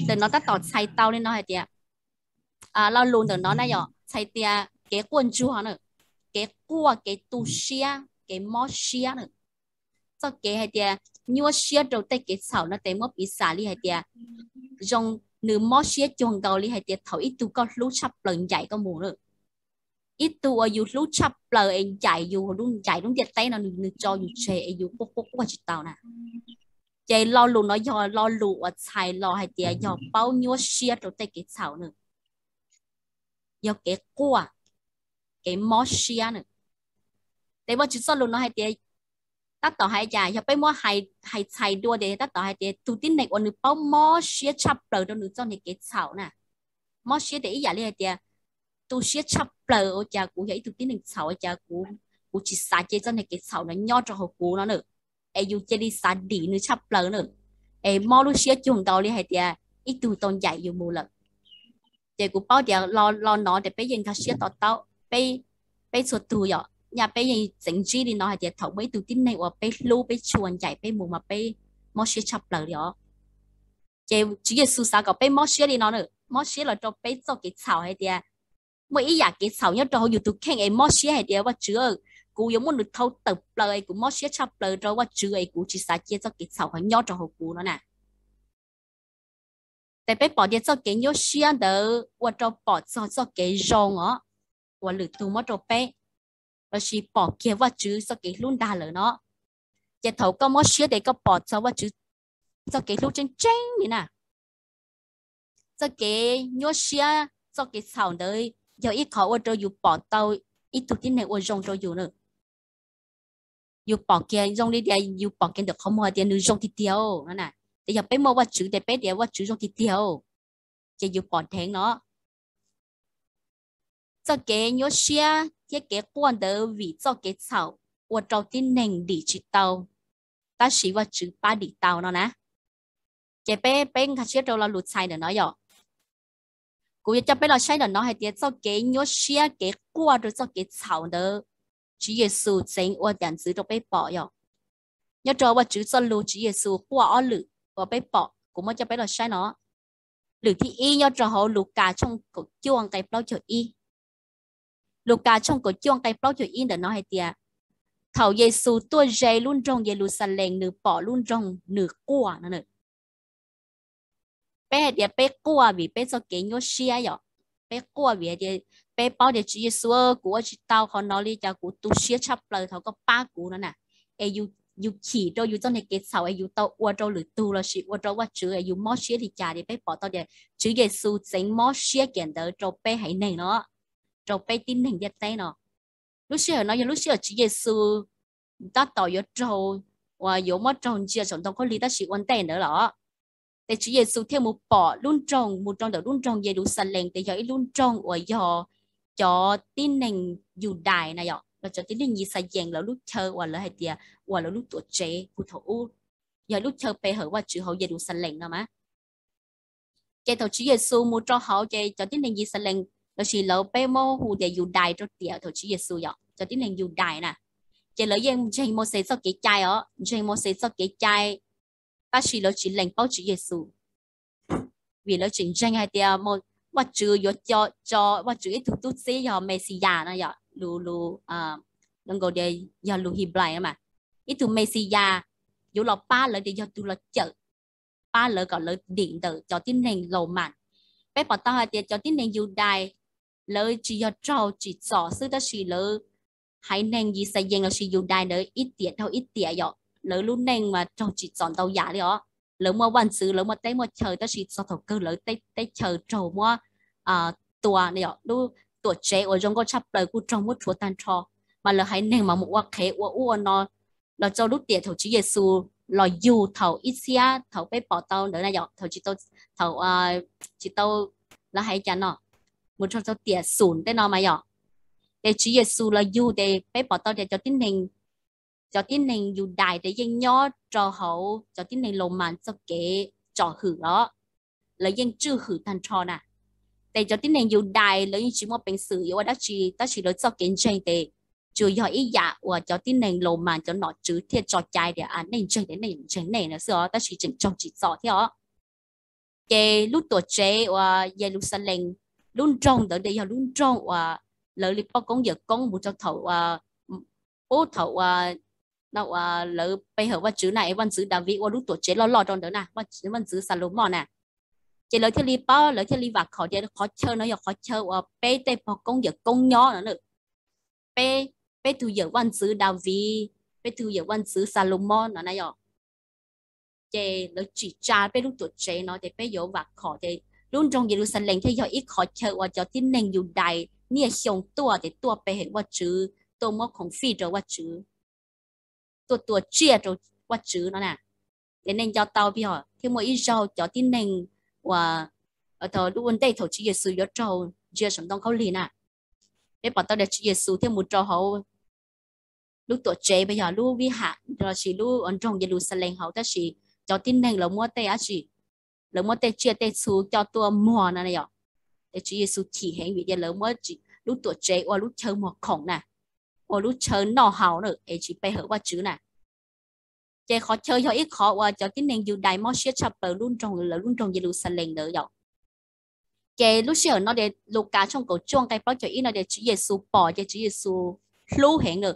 Ntawm no tab tom txhais tau li no hais tias, lo lus ntawm no na yog txhais tias kev quaj ntsuag na, kev quaj, kev tu siab, kev mob siab na. Txoj kev hais tias nyuaj siab rau tej kev txhaum no tes muab piv xam li hais tias zoo, nws mob siab cuag nkaus li hais tias thaum ib tug koj hlub tshaj plaws ncaim koj mus na. Ib tug uas yus hlub tshaj plaws es ncaim yus, ncaim lub ntiaj teb no nws tso yus tseg es yus quaj quaj quaj tsis tau na. Ces lo lus no yog lo lus uas txhais los hais tias yog paub nyuaj siab rau tej kev txhaum na, yog kev quaj, kev mob siab na. Ces Vajtswv txoj lus no hais tias, tab tom hais cas yog peb muab hais txhais dua tias tab tom hais tias tus tib neeg uas nws paub mob siab tshaj plaws rau nws txoj niag kev txhaum na. Mob siab tias ib yam li hais tias tu siab tshaj plaws, ua cas kuv yog ib tug tib neeg txhaum, ua cas kuv, kuv tsis xav cia txoj niag kev txhaum no nyob rau hauv kuv no na. Es yus cia li xav dim nws tshaj plaws na, es mob lub siab cuag nkaus li hais tias ib tug tau ncaim yus mus lawm. Ces kuv paub tias lo no tias peb yeej nkag siab to taub, peb, peb txhua tus yom, nyaj peb yeej txeev ntsib li no hais tias thaum muaj ib tug tib neeg uas peb hlub peb tshua ncaim peb mus mas peb mob siab tshaj plaws li os. Ces Tswv Yexus xav kom peb mob siab li no na, mob siab los rau peb txoj kev txhaum hais tias muaj ib yam kev txhaum nyob rau hauv yus tus kheej es mob siab hais tias Vajtswv, kuv yuav muab nws thau tawm plaws es kuv mob siab tshaj plaws rau Vajtswv es kuv tsis xav cia txoj kev txhaum ho nyob rau hauv kuv no na. Ces peb pom tias txoj kev nyuaj siab ntawd ua rau pom txog txoj kev zoo os uas lwm tus muab rau peb, lossis pom kiag Vajtswv txoj kev hlub ntag lawm no. Ces thaum koj mob siab ces koj pom txog Vajtswv txoj kev hlub tseeb tseeb li na. Txoj kev nyuaj siab, txoj kev txhaum ntawd yog ib qho ua rau yus pom tau ib tug tib neeg ua zoo rau yus na. Yus pom kiag zoo li tias yus pom kiag ntawm qhov muag tias nws zoo tiag tiag no na. Ces yog peb muaj Vajtswv ces peb tias Vajtswv zoo tiag tiag, ces yus pom dheev no. Txoj kev nyuaj siab thiab kev quaj ntawd vim txoj kev txhaum ua rau tib neeg dim tsis tau, tab sis Vajtswv pab dim tau no na. Ces peb, peb nkag siab rau lo lus txhais ntawm no yom. Kuv yuav coj peb los saib ntawm no hais tias txoj kev nyuaj siab kev quaj rau txoj kev txhaum ntawd, Tswv Yexus txeev ua yam ntxwv rau peb pom yom. Nyob rau Vajtswv txoj lus Tswv Yexus quaj ob lwm uas peb pom, kuv muab coj peb los saib no. Lwm thib ib nyob rau hauv Lukas tshooj kaum cuaj nqe plaub caug ib. Lukas tshooj kaum cuaj nqe plaub caug ib ntawm no hais tias, thaum Yexus tuaj ze lub nroog Yeluxalees nws pom lub nroog nws quaj no. Peb hais tias peb quaj vim peb txoj kev nyuaj siab yom. Peb quaj vim hais tias peb paub tias Tswv Yexus, kuv ua tsis tau qhov no li cas kuv tu siab tshaj plaws, thov koj pab kuv no na. Es yus chim rau yus txoj niag kev txhaum es yus tau ua rau lwm tus lossis ua rau Vajtswv es yus mob siab li cas ces peb pom tau tias Tswv Yexus txeev mob siab kiag ntawd rau peb haiv neeg no, rau peb tib neeg ntiaj teb no. Lub sij hawm no yog lub sij hawm Tswv Yexus tab tom yuav raug, uas yuav muab raug ntsia saum ntoo khaub lig tab sis ua ntej ntawd los Ces Tswv Yexus thiaj mus pom lub nroog, mus rau ntawm lub nroog Yeluxalees, ces yog ib lub nroog uas yog cov tib neeg Yudais na yom, los cov tib neeg Yixalayees lawv lub chaw uas lawv hais tias uas lawv lub tuam tsev puag thaum ub, yog lub chaw pe hawm Vajtswv hauv Yeluxalees no mas. Ces thaum Tswv Yexus mus rau hauv ces cov tib neeg Yixalayees lossis lawv peb muab hu tias Yudais rau tiam thaum Tswv Yexus yom, cov tib neeg Yudais na, ces lawv yeej ntseeg Mauxes txoj kev cai os, ntseeg Mauxes txoj kev cai, tab sis lawv tsis lees paub Tswv Yexus, vim lawv tseem ntseeg hais tias Vajtswv yuav tso Vajtswv ib tug tub txib yog Mexiyas no yom, lus, lus, lus nkaus tias yog lus Hibrais mas, ib tug Mexiyas yuav los pab lawv, tias yog tus los cawm, pab lawv kom lawv dim ntawm cov tib neeg Laumas. Peb pom tau hais tias cov tib neeg Yudais lawv tsis yog raug tsim txom xwb, tab sis lawv haiv neeg Yixalayees lossis Yudais ntawd ib tiam raug ib tiam yom, lawv lub neej mas raug tsim txom ntau yam li os. Lawv muaj vaj ntxwv, lawv muaj teb muaj chaw, tab sis txog thaum kawg lawv teb chaw raug muab tua, lub tuam tsev uas zoo nkauj tshaj plaws kuj raug muab rhuav tag nrho, mas lawv haiv neeg mas mus ua qhev ua ub ua no los rau lub tiam thaum Tswv Yexus los yug thaum ib txhiab, thaum peb pom tau ntawd na yom, thaum tsis tau, thaum tsis tau, lawv hais cas no, mus rau tau tiam xum tej no mas yom. Ces Tswv Yexus los yug ces peb pom tau tias cov tib neeg, cov tib neeg Yudais ces yeej nyob rau hauv cov tib neeg Laumas txoj kev tsom hwm los, lawv yeej tswj hwm tag nrho na. Ces cov tib neeg Yudais lawv yeej tsis muaj peev xwm yuav ua dab tsi, tab sis lawv txoj kev ntseeg ces tsuas yog ib yam uas cov tib neeg Laumas cov nom tswv thiaj tso cai tias nej ntseeg ces nej ntseeg nej na xwb os, tab sis tseem raug tsim txom thiab os. Ces lub tuam tsev uas Yeluxalees, lub nroog ntawd ces yog lub nroog uas lawv li poj koob yawm koob mus rau thaum, pub thaum uas lawv pe hawm Vajtswv na, es vaj ntxwv Daviv ua lub tuam tsev loj loj rau ntawd na, vaj ntxwv Xalumos na. Ces lawv thiaj li paub, lawv thiaj li vam khom tias qhov chaw no yog qhov chaw uas peb tej pog koob yawm koob nyob no. Peb, peb tug yawm vaj ntxwv Daviv, peb tug yawm vaj ntxwv Xalumos no na yom. Ces lawv tsim tsa peb lub tuam tsev no ces peb yuav vam khom ces lub nroog Yeluxalees thiaj yog ib qhov chaw uas cov tib neeg Yudais niaj xyoo tuaj ces tuaj pe hawm Vajtswv, tuaj muab khoom fij rau Vajtswv, tuaj tua tsiaj rau Vajtswv no na. Ces nej nco tau peb yog thiab muaj ib zaug cov tib neeg uas thaum lub ua ntej thaum Tswv Yexus yuav raug ntsia saum ntoo khaub lig na, peb pom tau tias Tswv Yexus thiaj mus rau hauv lub tuam tsev, peb yog lub vij ham lossis lub nroog Yeluxalees hauv, tab sis cov tib neeg lawv muab tej dab tsi, lawv muab tej tsiaj tej txhu coj tuaj muag no yom. Ces Tswv Yexus chim heev vim tias lawv muab lub tuam tsev ua lub chaw muag khoom na, ua lub chaw noj haus na, es tsis pe hawm Vajtswv na. Ces qhov chaw yog ib qhov uas cov tib neeg Yudais mob siab tshaj plaws lub nroog, lawv lub nroog Yeluxalees ntawd yom. Ces lub sij hawm no ces Lukas tshooj kaum cuaj nqe plaub caug ib no ces Tswv Yexus pom ces Tswv Yexus hlub heev na.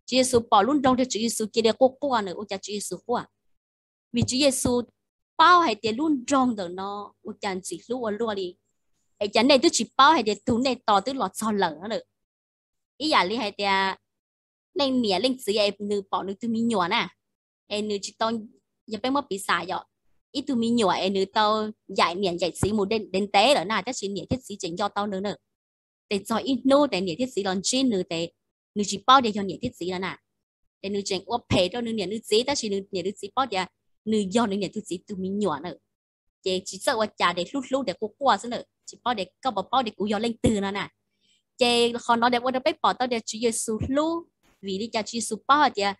Tswv Yexus pom lub nroog ces Tswv Yexus cia li quaj quaj na. Ua cas Tswv Yexus quaj? Vim Tswv Yexus paub hais tias lub nroog ntawm no ua cas ntxim hlub ua luaj li. Es cas nej twb tsis paub hais tias tus nej tos twb los txog lawm na? Ib yam li hais tias leej niam leej txiv es nws pom nws tus me nyuam na, es nws tsis tau, yog peb muab piv xam yom, ib tug me nyuam es nws tau ncaim niam ncaim txiv mus ntev ntev lawm na, tab sis niam thiab txiv tseem nco tau nws na. Ces txog ib hnub ces niam thiab txiv los ntsib nws ces nws tsis paub tias yog niam thiab txiv no na. Ces nws tseem ua phem rau nws niam nws txiv, tab sis nws niam nws txiv paub tias nws yog nws niam tus txiv tus me nyuam na. Ces tsis txawj ua cas ces hlub hlub ces quaj quaj xwb na, tsis paub tias koj puas paub tias kuv yog leej twg no na. Ces qhov no ces ua rau peb pom tau tias Tswv Yexus hlub, vim li cas Tswv Yexus paub hais tias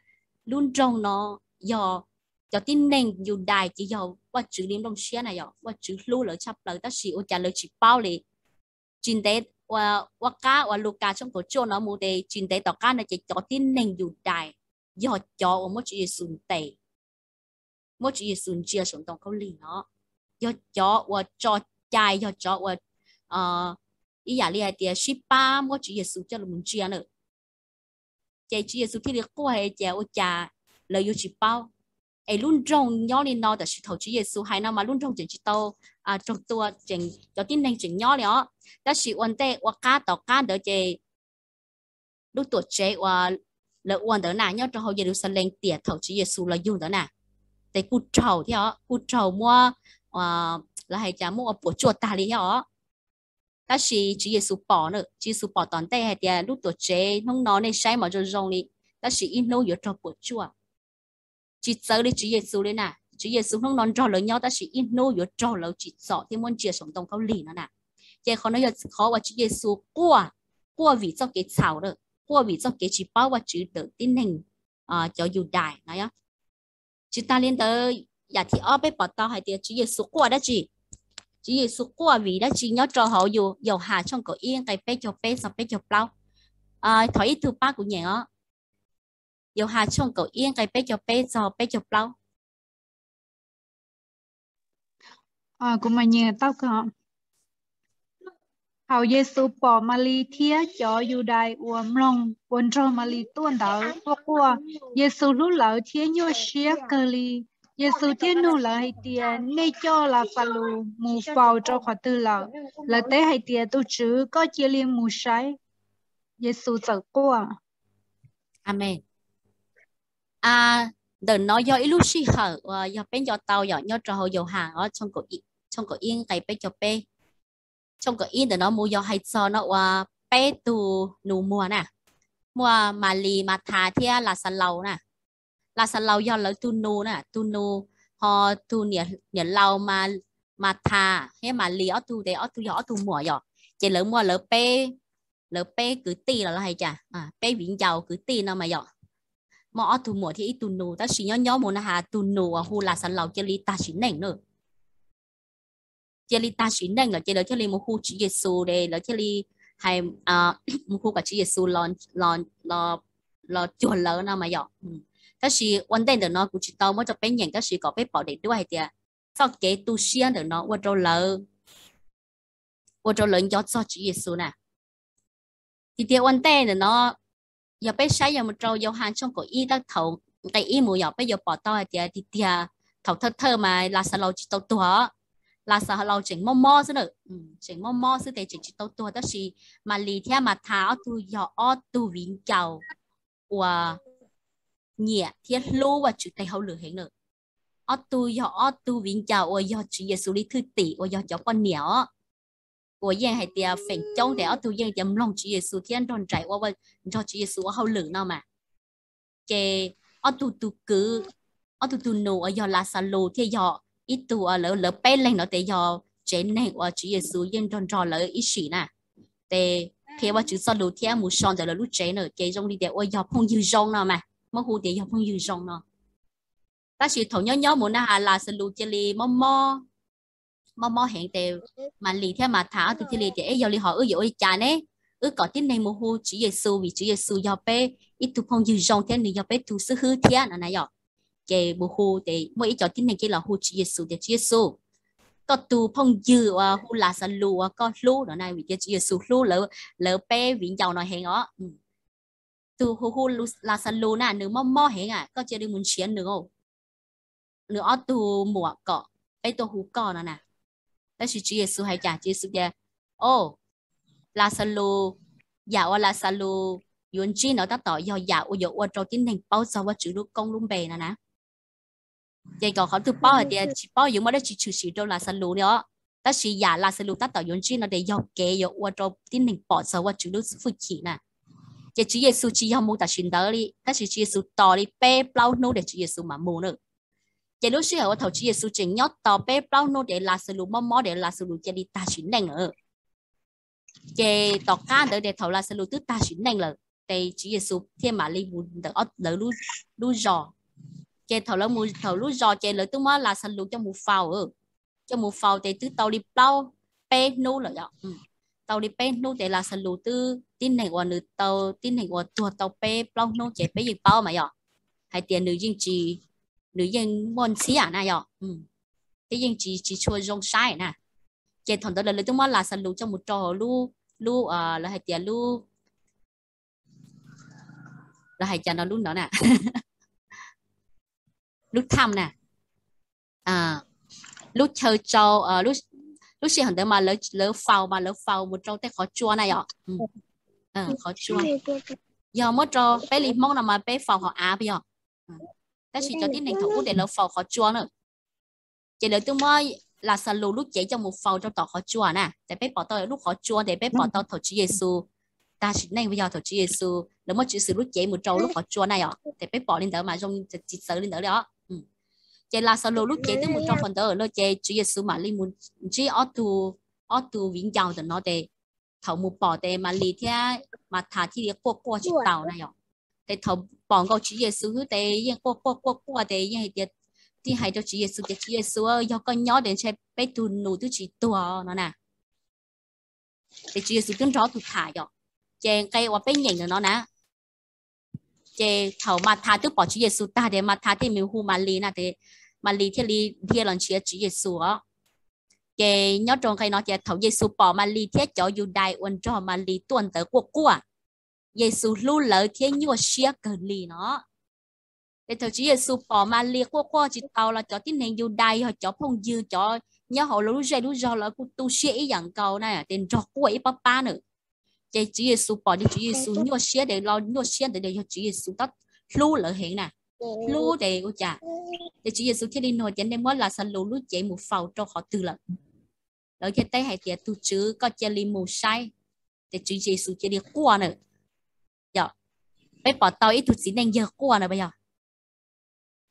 lub nroog no yog cov tib neeg Yudais ces yog Vajtswv li nplooj siab na, yog Vajtswv hlub lawv tshaj plaws, tab sis ua cas lawv tsis paub li. Tsis ntev, ua qab uas Lukas tshooj kaum cuaj no mus ces tsis ntev tom qab no ces cov tib neeg Yudais yog cov uas muab Tswv Yexus ntes, muab Tswv Yexus ntsia saum ntoo khaub lig no, yog cov uas tso cai, yog cov uas ib yam li hais tias sib pab muab Tswv Yexus coj los ntsia na. Ces Tswv Yexus thiaj li quaj hais tias ua cas lawv yuav tsis paub. Es lub nroog nyob li no, tam sim thaum Tswv Yexus hais no mas lub nroog tseem tsis tau raug tua, cov tib neeg tseem nyob li os. Tab sis ua ntej ua qab tom qab ntawd ces lub tuam tsev uas lawv ua ntawd na, nyob rau hauv Yeluxalees tiam thaum Tswv Yexus los yug ntawd na, ces kuj raug thiab os, kuj raug muab, lawv hais tias muab ua puas tsuaj tag li thiab os. Tab sis Tswv Yexus pom na, Tswv Yexus pom tom ntej hais tias lub tuam tsev hnub no nej saib mas zoo zoo li, tab sis ib hnub yuav raug puas tsuaj. Tsis txawv li Tswv Yexus li na, Tswv Yexus hnub no nrog lawv nyob tab sis ib hnub yuav raug lawv tsim txom thiab muab ntsia saum ntoo khaub lig no na. Ces qhov no yog qhov uas Tswv Yexus quaj, quaj vim txoj kev txhaum, quaj vim txoj kev tsis paub Vajtswv ntawm tib neeg cov Yudais no. Tsis tas li ntawd, yam thib ob peb pom tau hais tias Tswv Yexus quaj dab tsi? Tswv Yexus quaj vim dab tsi? Nyob rau hauv Yauhas tshooj kaum ib nqe peb caug peb txog peb caug plaub. Thov ib tug pab kuv nyeem os. Yauhas tshooj kaum ib nqe peb caug peb txog peb caug plaub. Kuv mam nyeem tau. Thaum Yexus pom Malis thiab cov Yudais uas mloog uas nrog Malis tuaj ntawd quaj quaj, Yexus hlub lawv thiab nyuaj siab kawg li. Yexus thiaj nug lawv hais tias, Nej coj Laxalus mus faus rau qhov twg lawm? Lawv teb hais tias, Tus Tswv, koj cia li mus saib. Yexus txawm quaj. Amees. Ntawm no yog ib lub sij hawm uas yog peb nco tau yom, nyob rau hauv Yauhas os, tshooj kaum ib nqe peb caug peb. Tshooj kaum ib ntawm no mus yog hais txog no uas peb tug nus muag na, muaj Malis, Mathas thiab Laxalaus na. Laxalaus yog lawv tus nus na, tus nus, ho tus niam laus Mathas thiab Malis ob tug tes ob tug yog ob tug muam yom. Ces lawv muaj lawv peb, lawv peb kwv tij los lawv hais cas, peb viv ncaus kwv tij no mas yom. Muaj ob tug muam thiab ib tug nus, tab sis nyob nyob mus na has tus nus uas hu Laxalaus cia li tag sim neej na. Cia li tag sim neej lawm ces lawv thiaj li mus hu Tswv Yexus, lawv thiaj li hais, mus hu kom Tswv Yexus los cuag lawv no mas yom. Tab sis ua ntej ntawm no kuv tsis tau muab rau peb nyeem, tab sis kom peb pom daim duab hais tias txoj kev tu siab ntawm no ua rau lawv, ua rau lawv nco txog Tswv Yexus na. Tiag tiag ua ntej ntawm no, yog peb saib yog mus rau Yauhas tshooj kaum ib tab thaum nqe ib mus yom, peb yuav pom tau hais tias tiag tiag thaum thawj thawj mas Laxalaus tsis tau tuag, Laxalaus tseem mob mob xwb na, tseem mob mob xwb tes tseem tsis tau tuag, tab sis Malis thiab Mathas ob tug yog ob tug viv ncaus uas nyiam thiab hlub Vajtswv tes hauj lwm heev na. Ob tug yog ob tug viv ncaus uas yog Tswv Yexus li thwj tim uas yog cov poj niam os, uas yeej hais tias feem coob tes ob tug yeej tias mloog Tswv Yexus thiab nrog nraim ua, nrog Tswv Yexus ua hauj lwm no mas. Ces ob tug tus kwv, ob tug tus nus uas yog Laxalus thiaj yog ib tug, lawv peb leeg no tes yog tsev neeg uas Tswv Yexus yeej nrog nrog lawv ib sim na, tes qhia Vajtswv txoj lus thiab mus so ntawm lawv lub tsev na, ces zoo li tias ua yog phooj ywg zoo no mas, muab hu tias yog phooj ywg zoo no. Tab sis thaum nyob nyob mus na has Laxalus cia li mob mob, mob mob heev tes Malis thiab Mathas ob tug thiaj li tias, Es yog li ho wb yuav ua li cas ne? Wb kom tib neeg mus hu Tswv Yexus vim Tswv Yexus yog peb ib tug phooj ywg zoo thiab nws yog peb tug xib hwb thiab no na yom. Ces mus hu ces muaj ib co tib neeg cia li los hu Tswv Yexus tias, Tswv Yexus, koj tus phooj ywg uas hu Laxalus uas koj hlub no na, vim tias Tswv Yexus hlub lawv peb viv ncaus no heev os. Tus hu hu Laxalus na nws mob mob heev, koj cia li mus nrhiav nws, nws ob tug muam kom peb tuaj hu koj no na. Tab sis Tswv Yexus hais cas? Tswv Yexus tias, O, Laxalus, yam uas Laxalus yuav ntsib no tab tom yog yam uas yuav ua rau tib neeg paub txog Vajtswv lub koob lub npe no na. Ces kom qhov twg paub hais tias tsis paub yuav muaj dab tsi tshwm sim rau Laxalus li os. Tab sis yam Laxalus tab tom yuav ntsib no ces yog kev yuav ua rau tib neeg pom txog Vajtswv lub hwj chim na. Ces Tswv Yexus tsis yog mus tam sim ntawd li, tab sis Tswv Yexus tos li peb plaub hnub ces Tswv Yexus mam mus na. Ces lub sij hawm uas thaum Tswv Yexus tseem nyob tos peb plaub hnub ces Laxalus mob mob ces Laxalus cia li tag sim neej lawm. Ces tom qab ntawd ces thaum Laxalus twb tag sim neej lawm ces Tswv Yexus thiaj mam li mus ntawm lawv lub zos. Ces thaum lawv mus thaum lub zos ces lawv twb muab Laxalus coj mus faus, coj mus faus ces twb tau li plaub, peb hnub lawm. Tau li peb hnub ces Laxalus twb tib neeg uas nws tau, tib neeg uas tuag tau peb plaub hnub ces peb yeej paub mas yog hais tias nws yeej tsis, nws yeej muaj ntxhiab na yog, thiab yeej tsis, tsis tshua zoo saib na. Ces thaum ntawd lawv twb muab Laxalus coj mus rau hauv lub, lub, lawv hais tias lub, lawv hais cas no lub no na, lub thaj na, lub chaw tsau, lub sij hawm ntawd mas lawv faus mas lawv faus mus rau tej qhov tsua na yom. Qhov tsua, yog muab rau peb li Hmoob no mas peb faus hauv av yog, tab sis cov tib neeg thaum ub ces lawv faus qhov tsua na. Ces lawv twb muab Laxalus lub cev coj mus faus rau tom qhov tsua na, ces peb pom tau lub qhov tsua ces peb pom tau thaum Tswv Yexus tag sim neej, yog thaum Tswv Yexus lawv muab Tswv Yexus lub cev mus rau lub qhov tsua na yom, ces peb pom li ntawd mas zoo tsis txawv li ntawd li os. Ces Laxalus lub cev twb mus rau qhov ntawd no ces Tswv Yexus mam li mus ntsib ob tug, ob tug viv ncaus ntawm no ces thaum mus pom ces Malis thiab Mathas thiaj li quaj quaj tsis tau na yom. Ces thaum pom nkaus Tswv Yexus xwb ces yeej quaj quaj quaj quaj ces yeej hais tias, thiaj hais rau Tswv Yexus tias, Tswv Yexus, yog koj nyob ces ntshe peb tug nus twb tsis tuag no na. Ces Tswv Yexus twb nrog ob tug tham yom. Ces nqe uas peb nyeem ntawm no na, ces thaum Mathas twb pom Tswv Yexus tag ces Mathas thiaj mus hu Malis na, ces Malis thiaj li dhia los nrhiav Tswv Yexus os. Ces nyob rau nqe no ces thaum Yexus pom Malis thiab cov Yudais uas nrog Malis tuaj ntawd quaj quaj, Yexus hlub lawv thiab nyuaj siab kawg li no. Ces thaum Tswv Yexus pom Malis quaj quaj tsis tau los cov tib neeg Yudais yog cov phooj ywg cov nyob hauv lub zej lub zog lawv kuj tu siab ib yam nkaus na ces nrog quaj ib pab pab na. Ces Tswv Yexus pom ces Tswv Yexus nyuaj siab ces los nyuaj siab ntawd yog Tswv Yexus tab hlub lawv heev na. Hlub ces ua cas, ces Tswv Yexus thiaj li nug tias, Nej muab Laxalus lub cev mus faus rau qhov twg lawm? Lawv thiaj teb hais tias, Tus Tswv, koj cia li mus saib. Ces Tswv Yexus cia li quaj na. Yog peb pom tau ib tug txiv neej yawg quaj na puas yog?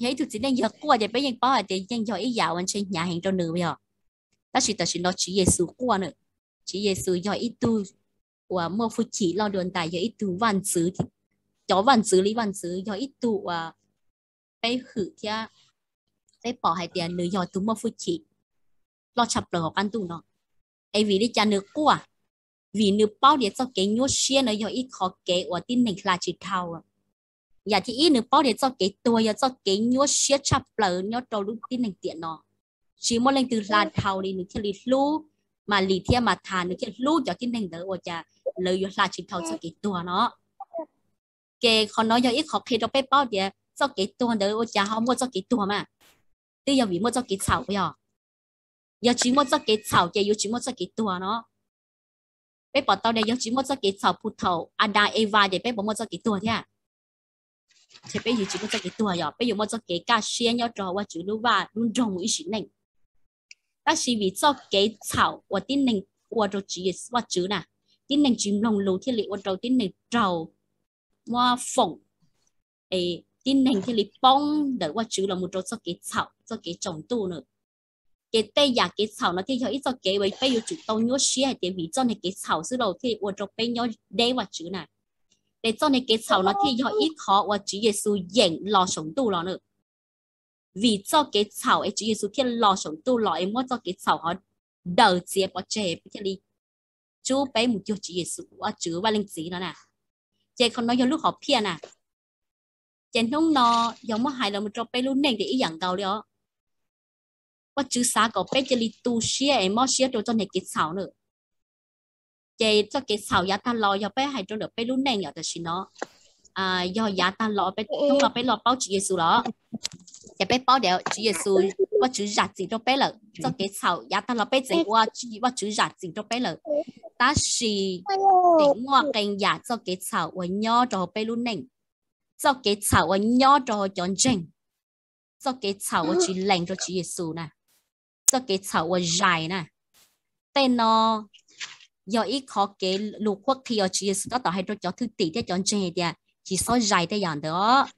Yog ib tug txiv neej yawg quaj ces peb yeej paub hais tias yeej yog ib yam uas ntshe hnyav heev rau nws puas yog? Tab sis tam sim no Tswv Yexus quaj na. Tswv Yexus yog ib tug uas muaj hwj chim loj dua ntais, yog ib tug vaj ntxwv, cov vaj ntxwv li vaj ntxwv, yog ib tug uas peb hwm thiab peb pom hais tias nws yog tus muaj hwj chim loj tshaj plaws hauv qab ntuj no. Es vim li cas nws quaj? Vim nws paub tias txoj kev nyuaj siab no yog ib qhov kev uas tib neeg hla tsis dhau. Yam thib ib nws paub tias txoj kev tuag yog txoj kev nyuaj siab tshaj plaws nyob rau lub tib neeg tiam no. Tsis muaj leej twg hla dhau li, nws thiaj li hlub Malis thiab Mathas, nws thiaj hlub cov tib neeg ntawd ua cas lawv yuav hla tsis dhau txoj kev tuag no. Ces qhov no yog ib qhov qhia rau peb paub tias txoj kev tuag ntawd ua cas ho muaj txoj kev tuag mas, twb yog vim muaj txoj kev txhaum yog. Yog tsis muaj txoj kev txhaum ces yuav tsis muaj txoj kev tuag no. Peb pom tau tias yog tsis muaj txoj kev txhaum puag thaum Adas Evas ces peb puas muaj txoj kev tuag thiab? Ces peb yuav tsis muaj txoj kev tuag yog peb yuav muaj txoj kev kaj siab nyob rau Vajtswv lub vaj lub nroog mus ib sim neej. Tab sis vim txoj kev txhaum uas tib neeg ua rau Vajtswv na, tib neeg tsis mloog lus thiaj li ua rau tib neeg raug muab foom, es tib neeg thiaj li poob ntawm Vajtswv los mus rau txoj kev txhaum, txoj kev tsaus ntuj na. Ces tej yam kev txhaum no thiaj yog ib txoj kev uas peb yuav tsum tau nyuaj siab hais tias vim txoj niag kev txhaum xwb los thiaj ua rau peb nyob deb Vajtswv na. Ces txoj niag kev txhaum no thiaj yog ib qhov uas Tswv Yexus yeem los saum ntuj los na. Vim txoj kev txhaum es Tswv Yexus thiaj los saum ntuj los es muab txoj kev txhaum ho daws txiav pov tseg thiaj li tsub peb mus cuag Tswv Yexus, Vajtswv Vaj Leej Txiv no na. Ces qhov no yog lub hom phiaj na. Ces hnub no yog muab hais los rau peb lub neej ces ib yam nkaus li os. Vajtswv xav kom peb cia li tu siab es mob siab rau txoj niag kev txhaum na. Ces txoj kev txhaum yav tag los yog peb hais rau ntawm peb lub neej yom, tam sim no yog yav tag los, hnub no peb los paub Tswv Yexus los, ces peb paub tias Tswv Yexus, Vajtswv zam txim rau peb lawm. Txoj kev txhaum yav tag los peb tseem ua, Vajtswv zam txim rau peb lawm. Tab sis tseem muaj qee yam txoj kev txhaum uas nyob rau hauv peb lub neej, txoj kev txhaum uas nyob rau hauv cov ntseeg, txoj kev txhaum uas tsis lees rau Tswv Yexus na, txoj kev txhaum uas zais na. Tej no yog ib qhov kev lus qhuab qhia uas Tswv Yexus tab tom hais rau cov thwj tim thiab cov ntseeg hais tias tsis txhob zais tej yam ntawd os,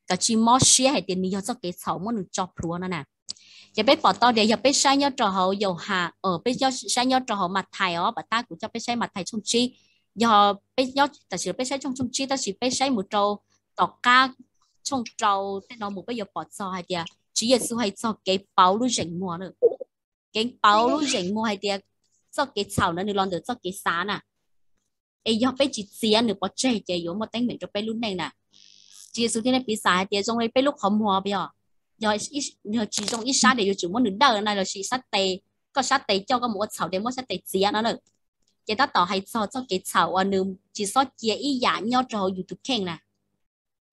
kom tsis mob siab hais tias nws yog txoj kev txhaum muab nws tso plhuav no na. Ces peb pom tau tias yog peb saib nyob rau hauv Yauhas, peb saib nyob rau hauv Mathais os, pam tab kuv coj peb saib Mathais tshooj tsib, yog peb nyob tam sim no peb saib tshooj, tshooj tsib tab sis peb saib mus rau tom qab tshooj rau tej no mus peb yuav pom txog hais tias Tswv Yexus hais txog kev pauv lub zeem muag na. Kev pauv lub zeem muag hais tias txoj kev txhaum ntawd nws los ntawm txoj kev xav na. Es yog peb tsis txiav nws pov tseg ces yuav muaj teeb meem rau peb lub neej na. Tswv Yexus thiaj li piv xam hais tias zoo li peb lub qhov muag yog, yog tsis zoo ib sab ces yuav tsum muab nws dawj na, lossis sab tes, koj sab tes coj koj mus ua txhaum ces muab sab tes txiav no na. Ces tab tom hais txog txoj kev txhaum uas nws tsis txhob cia ib yam nyob rau hauv yus tus kheej na.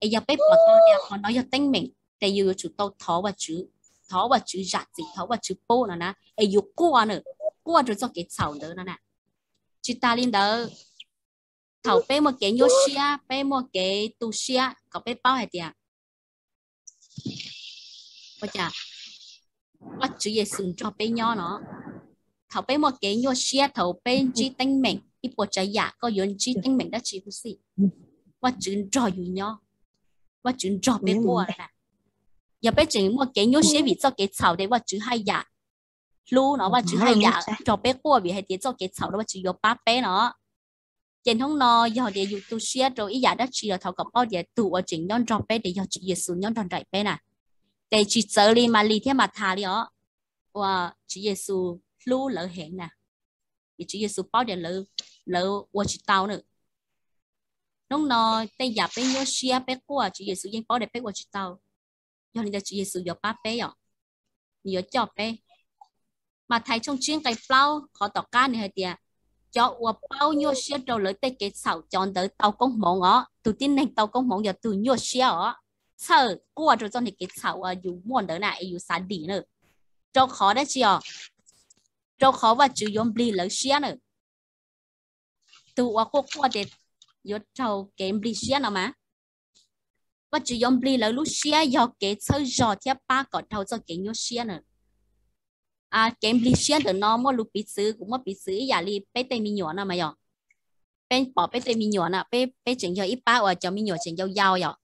Es yog peb pom tau tias qhov no yog teeb meem ces yus yuav tsum tau thov Vajtswv, thov Vajtswv zam txim, thov Vajtswv pub no na, es yus quaj na, quaj rau txoj kev txhaum ntawd no na. Tsis tas li ntawd, thaum peb muaj kev nyuaj siab, peb muaj kev tu siab, kom peb paub hais tias Vajtswv Yexus nrog peb nyob no. Thaum peb muaj kev nyuaj siab, thaum peb ntsib teeb meem ib puas tsav yam, koj yuav ntsib teeb meem dab tsi huv xij, Vajtswv nrog yus nyob, Vajtswv nrog peb quaj na. Yog peb tseem muaj kev nyuaj siab vim txoj kev txhaum ces Vajtswv haj yam hlub no, Vajtswv haj yam nrog peb quaj vim hais tias txoj kev txhaum no Vajtswv yuav pab peb no. Ces hnub no yog tias yus tu siab rau ib yam dab tsi los thov kom paub tias tus uas tseem nyob nrog peb ces yog Tswv Yexus nyob nrog nraim peb na. Ces tsis txawv li Malis thiab Mathas li os, uas Tswv Yexus hlub lawv heev na, es Tswv Yexus paub tias lawv ua tsis tau na. Hnub no tej yam peb nyuaj siab peb quaj Tswv Yexus yeej paub tias peb ua tsis tau, yog li ntawd Tswv Yexus yuav pab peb os, nws yuav coj peb. Mathais tshooj tsib nqe plaub qhov tom qab nws hais tias, cov uas paub nyuaj siab rau lawv tej kev txhaum cov ntawd tau koob hmoov os. Tus tib neeg tau koob hmoov yog tus nyuaj siab os, txhawj quaj rau txoj niag kev txhaum uas yus muaj ntawd na es yus xav dim na. Rau qhov dab tsi os? Rau qhov Vajtswv yuav nplig lawv siab na. Tus uas quaj quaj tias yuav raug kev nplig siab no mas, Vajtswv yuav nplig lawv lub siab yog kev txhawb zog thiab pab kom dhau txoj kev nyuaj siab na. Kev nplig siab ntawm no muaj lus piv txwv, kuv muab piv txwv ib yam li peb tej me nyuam no mas yog, peb pom peb tej me nyuam no, peb tseem yog ib pab uas cov me nyuam tseem yau yau yom.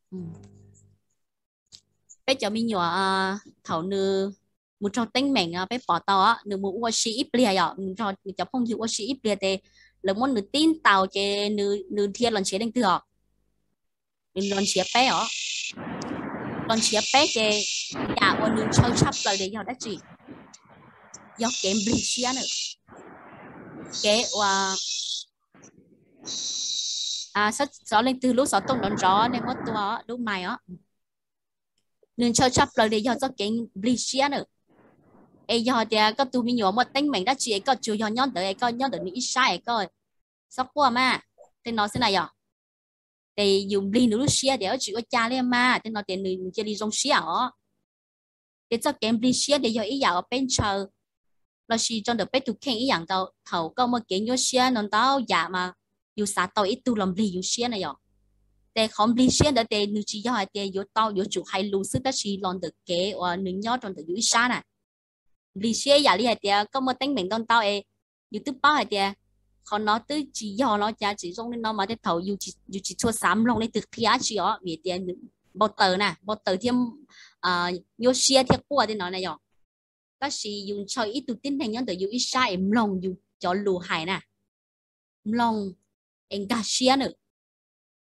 Peb cov me nyuam thaum nws mus raug teeb meem peb pom tau nws mus ua si ib pliag yom, nws nrog nws cov phooj ywg ua si ib pliag ces lawv muab nws tib ntaus ces nws dhia los nrhiav leej twg os? Nws los nrhiav peb os. Los nrhiav peb ces yam uas nws ntshaw tshaj plaws tias yog dab tsi? Yog kev nplig siab na. Kev uas xov leej twg lub xov tooj nrov nrov nej muab tua lub mais os. Nws ntshaw tshaj plaws tias yog txoj kev nplig siab na. Es yog tias koj tus me nyuam muaj teeb meem dab tsi es koj tsuas yog nyob ntawd es koj nyob ntawm nws ib sab es koj txhob quaj mas, tej no xwb na yom. Ces yus nplig nws lub siab tias tsis ua cas li mas, tej no tias nws cia li zoo siab os. Ces txoj kev nplig siab tias yog ib yam uas peb ntshaw lossis rau ntawm peb tus kheej ib yam nkaus. Thaum koj muaj kev nyuaj siab no ntau yam mas yus xav tau ib tug los nplig yus siab na yom. Ces qhov nplig siab ntawd ces nws tsis yog hais tias yuav tau yuav tsum hais lus xwb tab sis los ntawm kev uas nws nyob rau ntawm yus ib sab na. Nplig siab ib yam li hais tias koj muaj teeb meem ntau ntau es yus twb paub hais tias qhov no twb tsis yog los cas tseem zoo li no mas tej thaum yus tsis tshua xav mloog leej twg qhia dab tsi os, vim tias npau taws na, npau taws thiab nyuaj siab thiab quaj tej no na yom. Tab sis yus ntshaw ib tug tib neeg nyob ntawm yus ib sab es mloog yus cov lus hais na, mloog es nkag siab na,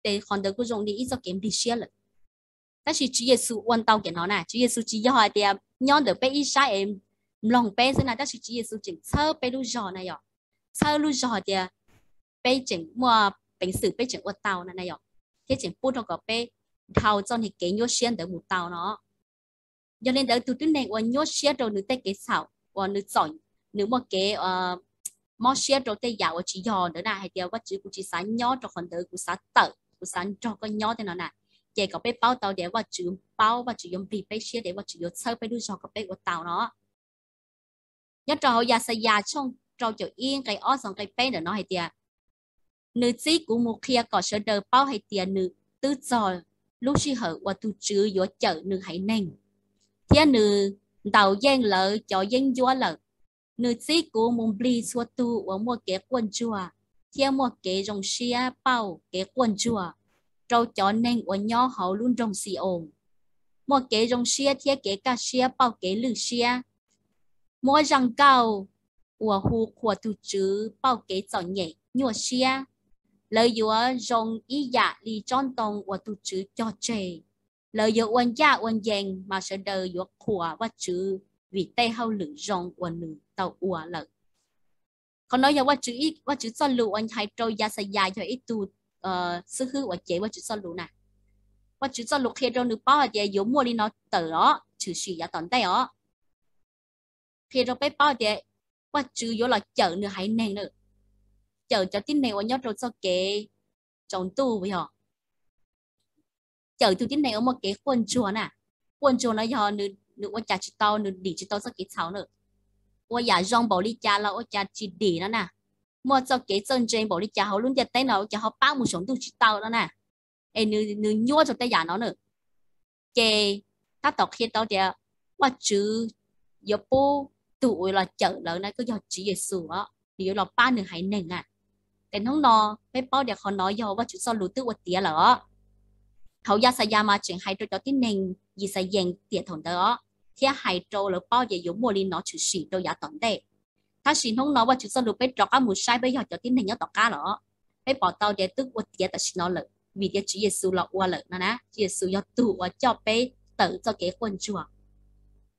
ces qhov ntawd kuj zoo li ib txoj kev nplig siab lawm. Tab sis Tswv Yexus ua ntau kev no na, Tswv Yexus tsis yog hais tias nyob ntawm peb ib sab es mloog peb xwb na, tab sis Tswv Yexus tseem txhawb peb lub zog na yom, txhawb lub zog hais tias peb tseem muaj peev xwm peb tseem ua tau na na yom, thiab tseem pub rau kom peb dhau txoj niag kev nyuaj siab ntawd mus tau no. Yog li ntawd tus tib neeg uas nyuaj siab rau nws tej kev txhaum uas nws txom, nws muaj kev mob siab rau tej yam uas tsis yog ntawd na, hais tias Vajtswv kuv tsis xav nyob rau qhov ntawd, kuv xav tawm, kuv xav nrog koj nyob tej no na, ces kom peb paub tau tias Vajtswv paub, Vajtswv yuav nplig peb siab tias Vajtswv yuav txhawb peb lub zog kom peb ua tau no. Nyob rau hauv Yaxayas tshooj rau caum ib nqe ob txog nqe peb ntawm no hais tias, nws txib kuv mus qhia kom sawv daws paub hais tias nws twb txog lub sij hawm uas tus Tswv yuav cawm nws haiv neeg, thiab nws ntaus yeej lawv cov yeeb ncuab lawm. Nws txib kuv mus nplig txhua tus uas muaj kev quaj ntsuag thiab muaj kev zoo siab pauj kev quaj ntsuag rau cov neeg uas nyob hauv lub nroog Xi-oos, muaj kev zoo siab thiab kev kaj siab pauj kev lwj siab, muab zaj nkauj uas hu qhuas tus Tswv pauj kev txom nyem nyuaj siab. Lawv yuav zoo ib yam li tsob ntoo uas tus Tswv cog tseg. Lawv yuav ua ncaj ua ncees, mas sawv daws yuav qhuas Vajtswv vim tej hauj lwm zoo uas nws tau ua lawm. Qhov no yog Vajtswv Txojlus uas hais rau Yaxayas, yog ib tug xib hwb uas cev Vajtswv Txojlus na. Vajtswv Txojlus qhia rau nws paub hais tias yuav muaj li no tawm os, tshwm sim yav tom ntej os. Qhia rau peb paub tias Vajtswv yuav los cawm nws haiv neeg na, cawm cov tib neeg uas nyob rau txoj kev tsaus ntuj, yog cawm tus tib neeg uas muaj kev quaj ntsuag na. Quaj ntsuag no yog nws ua cas tsis tau, nws dim tsis tau txoj kev txhaum na. Ua yam zoo npaum li cas los ua cas tsis dim no na. Muaj txoj kev txawj ntse npaum li cas hauv lub ntiaj teb no ua cas ho pab mus saum ntuj tsis tau no na. Es nws nyuaj rau tej yam no na. Ces tab tom qhia tau tias Vajtswv yuav pub tus uas los cawm lawv na kuj yog Tswv Yexus os, nws yuav los pab nws haiv neeg na. Ces hnub no peb paub tias qhov no yog Vajtswv Txojlus twb ua tiav lawm os. Thaum Yaxayas mas tseem hais rau cov tib neeg Yixalayees tiam thaum ntawd os, thiab hais rau lawv paub tias yuav muaj li no tshwm sim rau yav tom ntej. Tab sis hnub no Vajtswv txoj lus peb rov qab mus saib peb yog cov tib neeg nyob tom qab los, peb pom tau tias twb ua tiav tam sim no lawm vim tias Tswv Yexus los ua lawm no na. Tswv Yexus yog tug uas coj peb tawm txoj kev quaj ntsuag,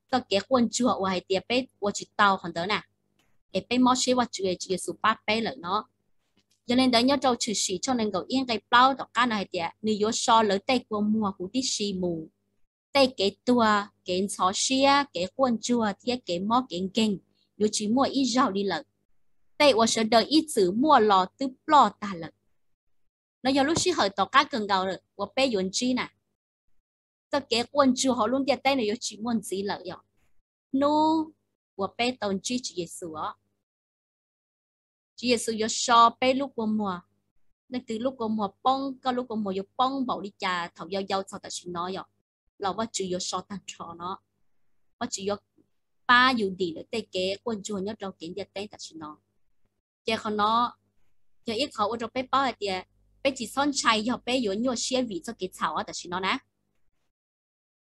txoj kev quaj ntsuag uas hais tias peb ua tsis tau qhov ntawd na, es peb mob siab Vajtswv es Tswv Yexus pab peb lawm no. Yog li ntawd nyob rau Tshwm Sim tshooj nees nkaum ib nqe plaub tom qab no hais tias nws yuav so lawv tej kua muag huv tib si mus. Tej kev tuag, kev ntxhov siab, kev quaj ntsuag thiab kev mob kev nkeeg yuav tsis muaj ib zaug li lawm. Tej uas sawv daws ib txwm muaj los twb ploj tag lawm. No yog lub sij hawm tom qab kawg nkaus uas peb yuav ntsib na. Txoj kev quaj ntsuag hauv lub ntiaj teb no yuav tsis muaj ntxiv lawm yom, hnub uas peb tau ntsib Tswv Yexus os. Tswv Yexus yuav so peb lub kua muag. Leej twg lub kua muag poob, koj lub kua muag yuav poob npaum li cas thaum yau yau txog tam sim no yom, los Vajtswv yuav so tag nrho no. Vajtswv yuav pab yus dim lawm tej kev quaj ntsuag nyob rau kev ntiaj teb tam sim no. Ces qhov no yog ib qhov ua rau peb paub hais tias peb tsis txhob ntshai yog peb yuav nyuaj siab vim txoj kev txhaum tam sim no na.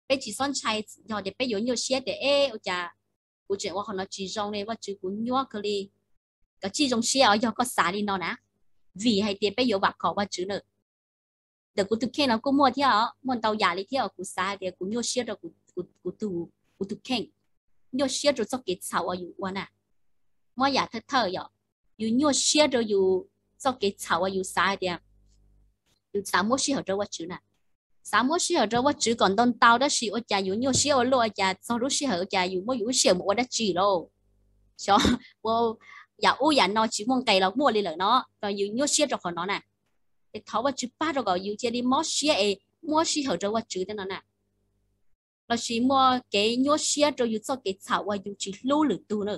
Peb tsis txhob ntshai yog tias peb yuav nyuaj siab tias es ua cas kuv tseem ua qhov no tsis zoo ne Vajtswv, kuv nyuaj kawg li. Koj tsis zoo siab os yog koj xav li no na, vim hais tias peb yuav vam khom Vajtswv na. Ntawm kuv tus kheej no kuj muaj thiab os, muaj ntau yam li thiab os. Kuv xav hais tias kuv nyuaj siab rau kuv tus kheej, nyuaj siab rau txoj kev txhaum uas yus ua na. Muab yam thawj thawj yom, yus nyuaj siab rau yus txoj kev txhaum uas yus xav hais tias yus xav muab sij hawm rau Vajtswv na. Xav muab sij hawm rau Vajtswv kom ntau ntau tab sis ua cas yus nyuaj siab ua luaj ua cas txog lub sij hawm ua cas yus muab yus lub sij hawm mus ua dab tsi lauj. Xyov ua yam ub yam no tsis muaj nqis los muaj li lawm no, yus nyuaj siab rau qhov no na. Es thov Vajtswv pab rau kom yus cia li mob siab es muab sij hawm rau Vajtswv tej no na. Lossis muaj kev nyuaj siab rau yus txoj kev txhaum uas yus tsis hlub lwm tus na.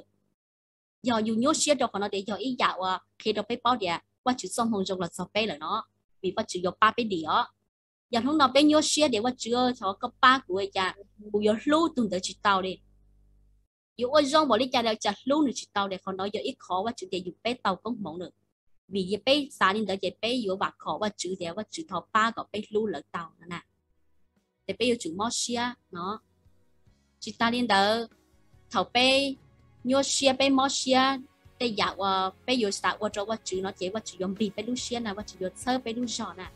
Yog yus nyuaj siab rau qhov no ces yog ib yam uas qhia rau peb paub tias Vajtswv txoj hmoo zoo los txog peb lawm no, vim Vajtswv yuav pab peb dim os. Yog hnub no peb nyuaj siab tias Vajtswv, thov koj pab kuv cas kuv yuav hlub tus ntawd tsis tau li. Yus ua zoo npaum li cas los cas hlub nws tsis tau li. Qhov no yog ib qhov Vajtswv tias yus peb tau koob hmoov na. Vim yog peb xav li ntawd ces peb yuav vam khom Vajtswv tias Vajtswv thov pab kom peb hlub lawv tau no na. Ces peb yuav tsum mob siab no. Tsis tas li ntawd, thaum peb nyuaj siab peb mob siab, tej yam uas peb yuav xav ua rau Vajtswv no ces Vajtswv yuav nplig peb lub siab na, Vajtswv yuav txhawb peb lub zog na.